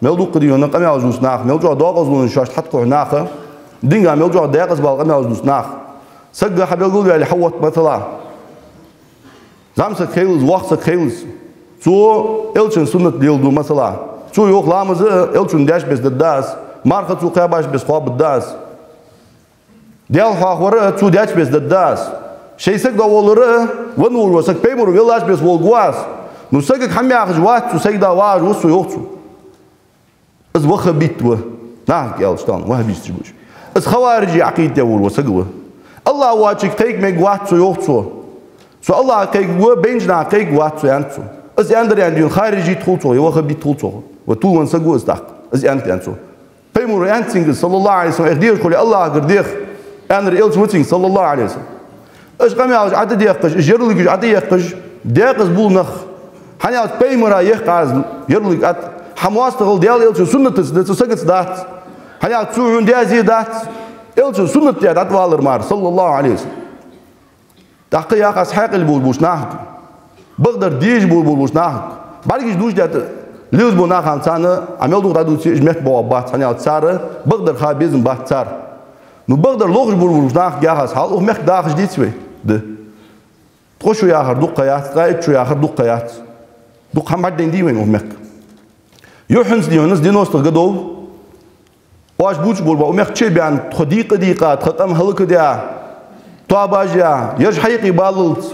мел дукха, дий хьона, къамаьлаш дувца нах, мел чӀоагӀа декъазлонаш шоашта хьатӀакхухь нах, динга мел чӀоагӀа декъаза бала къамаьлаш дувца нах. Саг хьабелгалваьле хьаотт, масала, зӀамсаг хилалца, воккха саг хилалца, цо Элчан суннат леладу, масала, цо йоах, ламаз а Элчано деча беса дергда аз, марха цо кхаьбача беса кхоабаргда аз. Даьла хьоахавар а цо деча беса дергда аз. Шоай саг дӀаволлар а, венна волаш вола саг пайхамаро веллача беса волларгва аз. Ну, сагага хӀама яхаш вац цо, саг дӀа вагӀаш ва со, йоах цо. Из ваххабит ва, нахага аьлча, тахан ваххабисташ ба уж. Из хаварижий Ӏакъида тӀа волаш вола саг ва. АллахӀ воацачунга кхайка мегаш вац со, йоах цо. Со АллахӀага кхайкаргва, байнача наха кхайкаргвац со, аьннад цо. Из аьннадар аьнна, дий хьона, харижит хул цох, е ваххабит хул цох. Ва тувлавенна саг ва из тӀаккха. Из аьннад, аьннад цо. Пайхамаро аьннад цунга, саллаллаху Ӏалайхи ва саллам, айхьа дезаш хуле АллахӀагара деха, аьннар Элча ва цунга, саллаллаху Ӏалайхи ва саллам. Уж къамаьлаш ӀотӀадехкаш, уж ярлыкаш ӀотӀаехкаш, декъаза бола нах. ХӀана аьлча пайхамара ехк аз ярлык ӀотӀа. Хьа моастагӀал Даьла Элчан суннатаца да, цу сагаца дац. ХӀана аьлча цо хьона даьзе дац. Элчан суннат тӀа дӀатӀавалар мара, саллаллаху Ӏалайхи ва саллам. ТӀаккха йоах аз хьаькъал болаш болча нахага, бакъдар дезаш болаш болча нахага, бӀаргаш дувцаш даьтта лелаш бола нах хӀама царна, Ӏа мел дукха дӀадувце, уж метта бовргбац, хӀана аьлча цар бакъдар ха безам бац цар. Ну, бакъдар лохаш болаш болча нахага йоах аз хьал, укх мехка дахаш деций вай? Да. Ткъо шу яхар дукха яц, ткъаь итт шу яхар дукха яц. Дукха хӀама бӀаргадайна дий вайна укх мехка? Юххьанца, дий хьона, из девяностых годов оаш бувцаш болаш бола, укх мехка чу а баьнна, тхо дийкъа а дийкъа, тха къам хӀалакдаь, тоабаш яь, ераш хьаюкъебаллалца,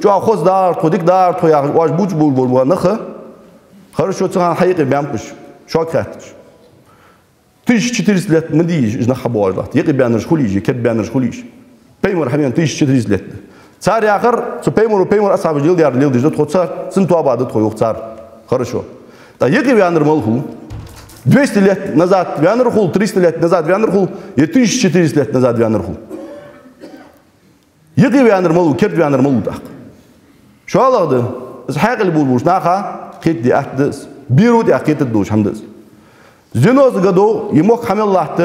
чӀоагӀа хоза дагӀар тхо, дика дагӀар тхо яхаш, оаш бувцаш болаш бола нах, хорошо, цу хана хьаюкъебаьннаб уж, шуга хаьттача. Тысяча четыреста лет ма дий уж, уж нах хьабоагӀаш латта. Юкъебаьннараш хулий уж, кердабаьннараш хулий уж? Пайхамар хьавена тысяча четыреста лет да. Цар яхар, цу пайхамаро, пайхамара асхьабаша леладаьр леладеш да тхо, цар, цун тоаба да тхо, йоах цар. Хорошо. ТӀаккха юкъеваьннар мала хул? Двести лет назад ваьннар хул, триста лет назад ваьннар хул, е тысяча четыреста лет назад ваьннар хул? Юкъеваьннар мала ва, кердаваьннар мала ва тӀаккха? ШоллагӀа да, из хьаькъал болаш болча наха кхетаде атта да из. Беро тӀехьа кхетаргдолаш хӀама да из. С девяностых годов ер мохк хьа мел латт,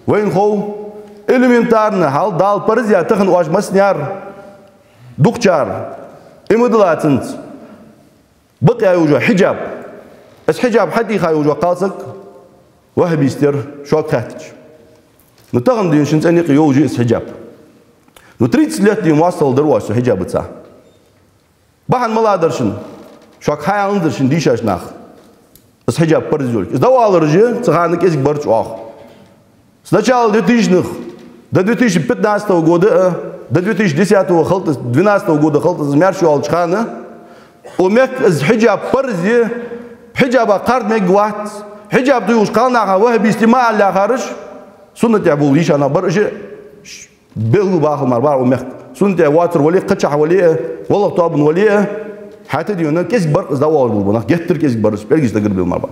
вайна хов, элементарно хьал, Дала парз яь тахан оаш массане а, дукхачар, иман дилла цунца, бакъяь йолаш йола хьиджаб. Из хьиджаб хьатӀаийха йолаш йола кхалсаг ваххабист яр, шуга хаьттача. Ну, тахан, дий хьона, шун цӀен юкъе йолаш я из хьиджаб. Ну, тридцать лет, дий хьона, моастагӀал дар оаш цу хьиджабаца. Бахьан малагӀа дар шун? Шуга хьааьннадар шун дийшача наха, из хьиджаб парз йолга. Из дӀавалар уж цу хана кӀезига бар чӀоагӀа. С начала двухтысячных до две тысячи пятнадцатого года, э, до две тысячи десятого хилийта, двенадцатого года хилийта, из маьрша йоалача хана, укх мехка из хьиджаб парз я, хьиджаба кхарда мегаш вац, хьиджаб тӀаювхаш кхалнаха ваххабистий ма алалахараш, суннат тӀа бола йиша нах бар уж, белгала бахал мара бар укх мехка. Суннат тӀа воацар вале а, кхычахьа вале а, валлахӀ тоабан вале а, ХӀаьта а дий хьона, кӀезига бар из дӀавоагӀаш болаш бола нах, геттара кӀезига бар уж, пӀелгаш дагар бел мара ба.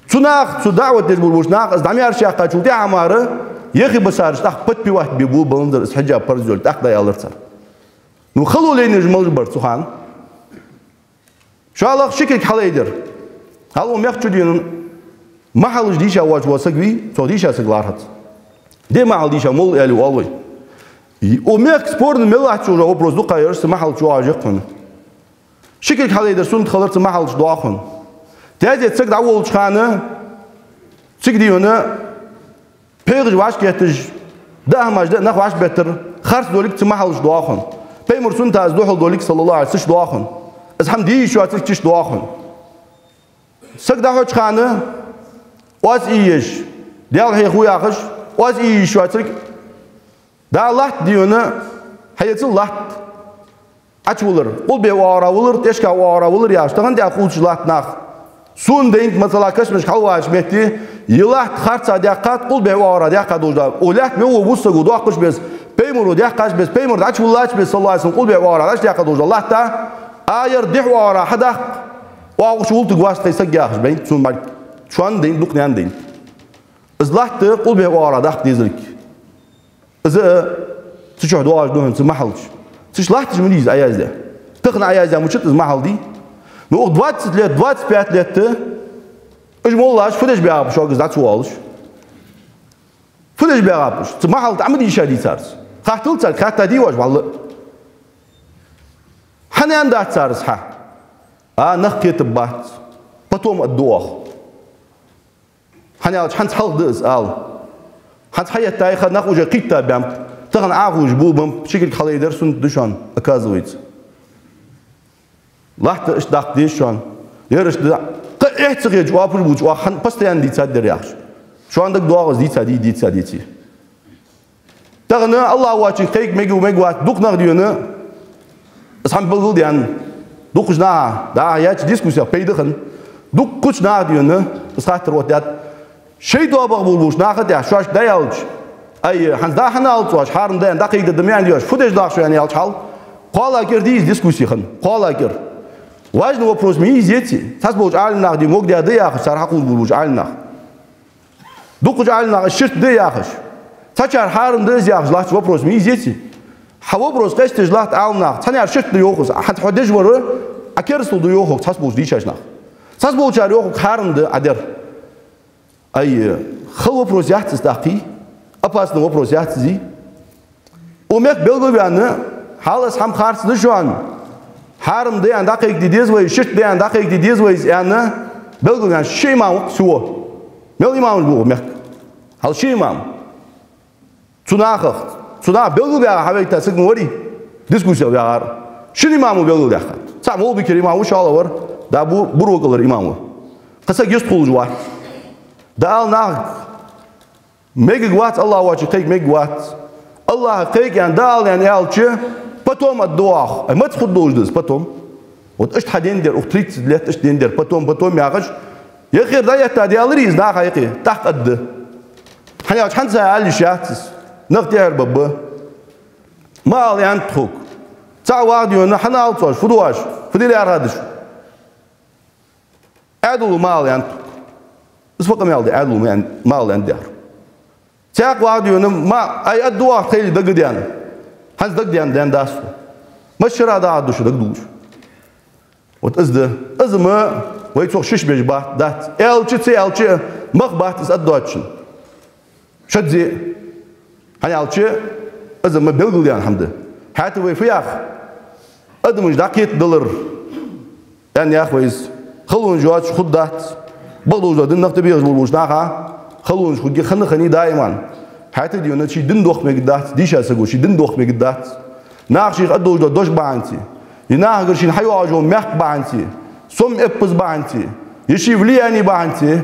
Цу наха, цу даӀват деш болаш болча наха из дӀамаьршаяьккхачул тӀехьагӀа мара, яхи басараш тӀаккха подпевать бе бу баланзар, из хьиджаб парз йолга тӀаккха дӀааьлар цар. Ну, хало лайнаш малаш бар цу хана? ШоллагӀа ши кулг хьалайдар. Хьал укх мехка чу дий хьона махьалаш дийша воацаш вола саг вий, цох дийша саг лархӀац. Де махьал дийша, молла аьле оал вай. Укх мехка спорный мел латташ йола вопрос дукха яраш, цу махьал чу вагӀаш я хьона. Ши кулг хьалайдар суннат хилар цу махьал чу доагӀа хьона. Таьзета саг дӀаволлача хана, цига дий хьона, пхьегӀаш вӀашагӀкхеташ, даа хӀамаш даа, нах вӀашагӀбеттар, харц долга цу махьал чу доагӀа хьона. Пайхамара суннатах из духьал долга, саллаллахӀу Ӏалайхи ва саллам, цу чу доагӀа хьона. Из хӀама де йиш йоацилга цу чу доагӀа хьона. Саг дӀахьоча хана, оаз ийеш, Даьла хьехаву яхаш, оаз ийе йиш йоацилга, да латта дий хьона, хьаэцал латта. Ӏочувалар, къулбехьа оагӀорахьа валар, тӀехьашка оагӀорахьа валар яхаш, тахан тӀехьа кхувсаш латта нах. Сона дайнад, масала, кашамашка хьалваьлча метте, из латта харцахьа даьккхад, къулбехьа оагӀорахьа даьккха долаш да. Укх лаьтта мел вола вуз саго доаккхаш беза, пайхамаро даьккхача беза, пайхамар дӀачуваллача беза, саллаллахӀу Ӏалайхи ва саллам, къулбехьа оагӀорахьа дӀачудаьккха долаш да латта, аьяр дехьа оагӀорахьа хьадаккха, оагӀув чу вултаргвац тхай саг яхаш, бен, цун бӀарг. Шоана дайнад, дукханена дайнад. Из латта къулбехьа оагӀорахьа даккха дезалга. Из а цу чу доагӀаш да хьона цу махьал чу. Цу чу латташ ма дий из Ӏояздаь. Тахан Ӏояздаь мичад из махьал дий? Ну, укх двадцать лет, двадцать пять лет уж моллаш фу деш баьгӀаб уж шуга из дӀа ца воалаш? Фу деш баьгӀаб уж? Цу махьал тӀа Ӏо ма дийша дий цар из? Хаттал царга, хаттадий оаш вӀалла? ХӀана аьннадац цар из хьа? А, нах кхетаргбац. Потом аргда оаха. ХӀана аьлча хӀанз хьалха да из ала. ХӀанз хьаэттай ха, нах уже кхийтта баьннаб. Тахан Ӏохувш бу баьннаб, ши кулг хьалайдар суннат да шоана, оказывается. Латта иштта даккха деза шоана. Ер иштта да. Кхы эхь ца хеташ оапаш бувцаш, оаха хӀана постоянно дийцад ер яхаш. Шоана дагадоагӀа из дийцадий, дийцадеций. Тахан АллахӀ воацачунга кхайка мегаргва, мегаргвац, дукха нах дий хьона, из хӀама белгалдаьнна, дукхача наха, да, яьча дискуссех пайда хинна, дукхача наха дий хьона, из хаттар оттадаьд. Шоай тоабах болаш болча наха тӀехьа шоашка дӀааьлча, ай, хӀанз да хӀана алац оаш, хьарам да аьнна, дӀакхайкаде да ма аьннадий оаш, фу деш да шо аьнна аьлча хьал, кхоалагӀа кӀира дий из дискуссех хинна, кхоалагӀа кӀира. Важный вопрос ма йий из, еций, цхьаболча Ӏалим наха дий могадаь да яхаш, цар хьакхувш болаш болча Ӏалим наха. Дукхача Ӏалим наха из ширк да яхаш, цхьачар хьарам да из яхаш латташ вопрос ма йий из, еций. Хьа вопрос къестадеш латт Ӏалим наха, цхьаннар ширк да йоах из, хӀанз хьо деш вар, Ӏа керастал да йоах цхьаболча дийшача наха. Цхьаболчар йоах хьарам да Ӏа дар. Ай, хала вопрос яц из тӀаккха, опасный вопрос яц из. Укх мехка белгалваьнна, хьал из хӀама харц да шоана, хьарам да аьнна дӀакхайкаде деза вай, ширк да аьнна дӀакхайкаде деза вай из аьнна, белгалваьнна ши имам ва-кх, всего. Мел имамаш ба укх мехка? Хьал ши имам. Цу нахах, цу наха белгалбаьгӀа хьавайта саг ма варий, дискуссех ваьгӀар. Шин имамо белгалдаьккхад. ЦаӀ Молбикера имам ва, шоллагӀвар, да, Бу-, Бурокъалара имам ва. Кхы саг йистхулаш вац. Да ала нахага. Мегаргвац, АллахӀ воацачунга кхайка мегаргвац. АллахӀага кхайка аьнна, да ала аьнна аьлча, потом аргда оаха. Ай, маца хургдолаш да из потом? Вот иштта хьаденна дар, укх тридцать лет иштта денна дар, потом, потом яхаш, яххьара дӀаэтта даьларий из наха юкъе, тӀаккха аргда. ХӀана аьлча хӀанз а ала йиш яц из, нах тӀехьара баргба. Ма ала аьннад тхога. ЦаӀ вагӀа дий хьона, хӀана алац оаш, фу ду оаш, фу де лаьрхӀад шо? Ӏаьдало ма ала аьннад тхога. Из фу къамаьл да, Ӏаьдало ма аьн-, ма ала аьннад яхар. ЦаӀ вагӀа дий хьона, ма, ай, аргда оаха тхоайла дагадаьнна. ХӀанз дагадаьнна, даьнна дац тхо. Масса шера дагӀаргда шо дагадоалаш? Вот из да. Из ма вай цох шиш беш бац, дац. Аьлча, ца аьлча, мах бац из аргдоацаш. Шадзе. ХӀана аьлча, из ма белгалдаьнна хӀама да. ХӀаьта вай фу йоах? Адамаш дӀакхетадалар, аьнна йоах вай из. Халонаш йоацаш хургдац. Бакъдолаш дола дин нах тӀабехаш болаш наха халонаш хургья хана-хана даиман. ХӀаьта а дий хьона, ший дин дохка мегаргдац, дийша саго ший дин дохка мегаргдац. Наха шийх аргдолаш дола дош бахьанца, е нахагара шийна хьайоагӀаш йола мехк бахьанца, сом эппаз бахьанца, е ший влияние бахьанца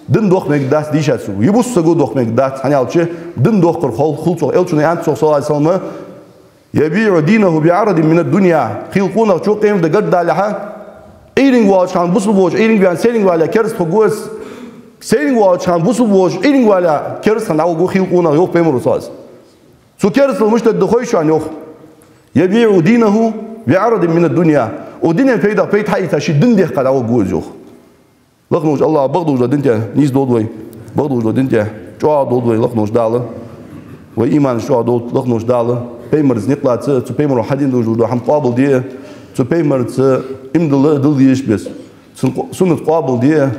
дин дохка мегаргдац дийша саго, е бусалба саго дохка мегаргдац, хӀана аьлча дин дохкар хул, хул цох, Элчано аьннад цох, саллаллахӀу Ӏалайхи ва саллам: «يبيع دينه بعرض من الدنيا». Хийла къонахчо къематди гаргадалалехьа, Ӏуйранга воалача хана бусалба волча Ӏуйранга ваьнна, сайранга вале кераста хургва из, сайранга воалача хана бусалба волча Ӏуйранга вале кераста хинна дӀагӀоргва хийла къонах, йоах пайхамаро, саллаллахӀу Ӏалайхи ва саллам. Цу керастал мишта да хой шоана, йоах. «يبيع دينه بعرض من الدنيا». Укх дунен пайдах пайда хьаийца ший дин дехка дӀагӀоргва из, йоах. Лакхаволча АллахӀа бакъдолаш дола дин тӀа нийсдолда вай, бакъдолаш дола дин тӀа чӀоагӀдолда вай, лакхаволча Дала. Вай иманаш чӀоагӀдолда, лакхаволча Дала. Пайхамарца никъ лаца, цу пайхамаро хьадена долаш дола хӀама къоабалде, цу пайхамарца иман дилла, дилла дезача беса цун къо-, суннат къоабалде,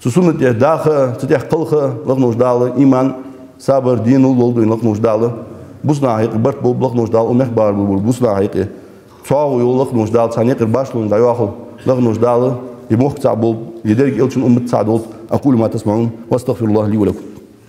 цу суннат тӀа даха, цу тӀа кхалха, лакхаволча Дала, иман, сабар, денал лолда вайна, лакхаволча Дала. Бусалба наха юкъе барт болба, лакхаволча Дала, укх мехка барт болба бусалба наха юкъе. ЦогӀа йола, лакхаволча Дала, царна юкъера башхалонаш дӀайоахалда, лакхаволча Дала, ер мохк цхьа болба, ер деррига элчан уммат цхьа долда. أقول ما تسمعون وأستغفر الله لي ولكم.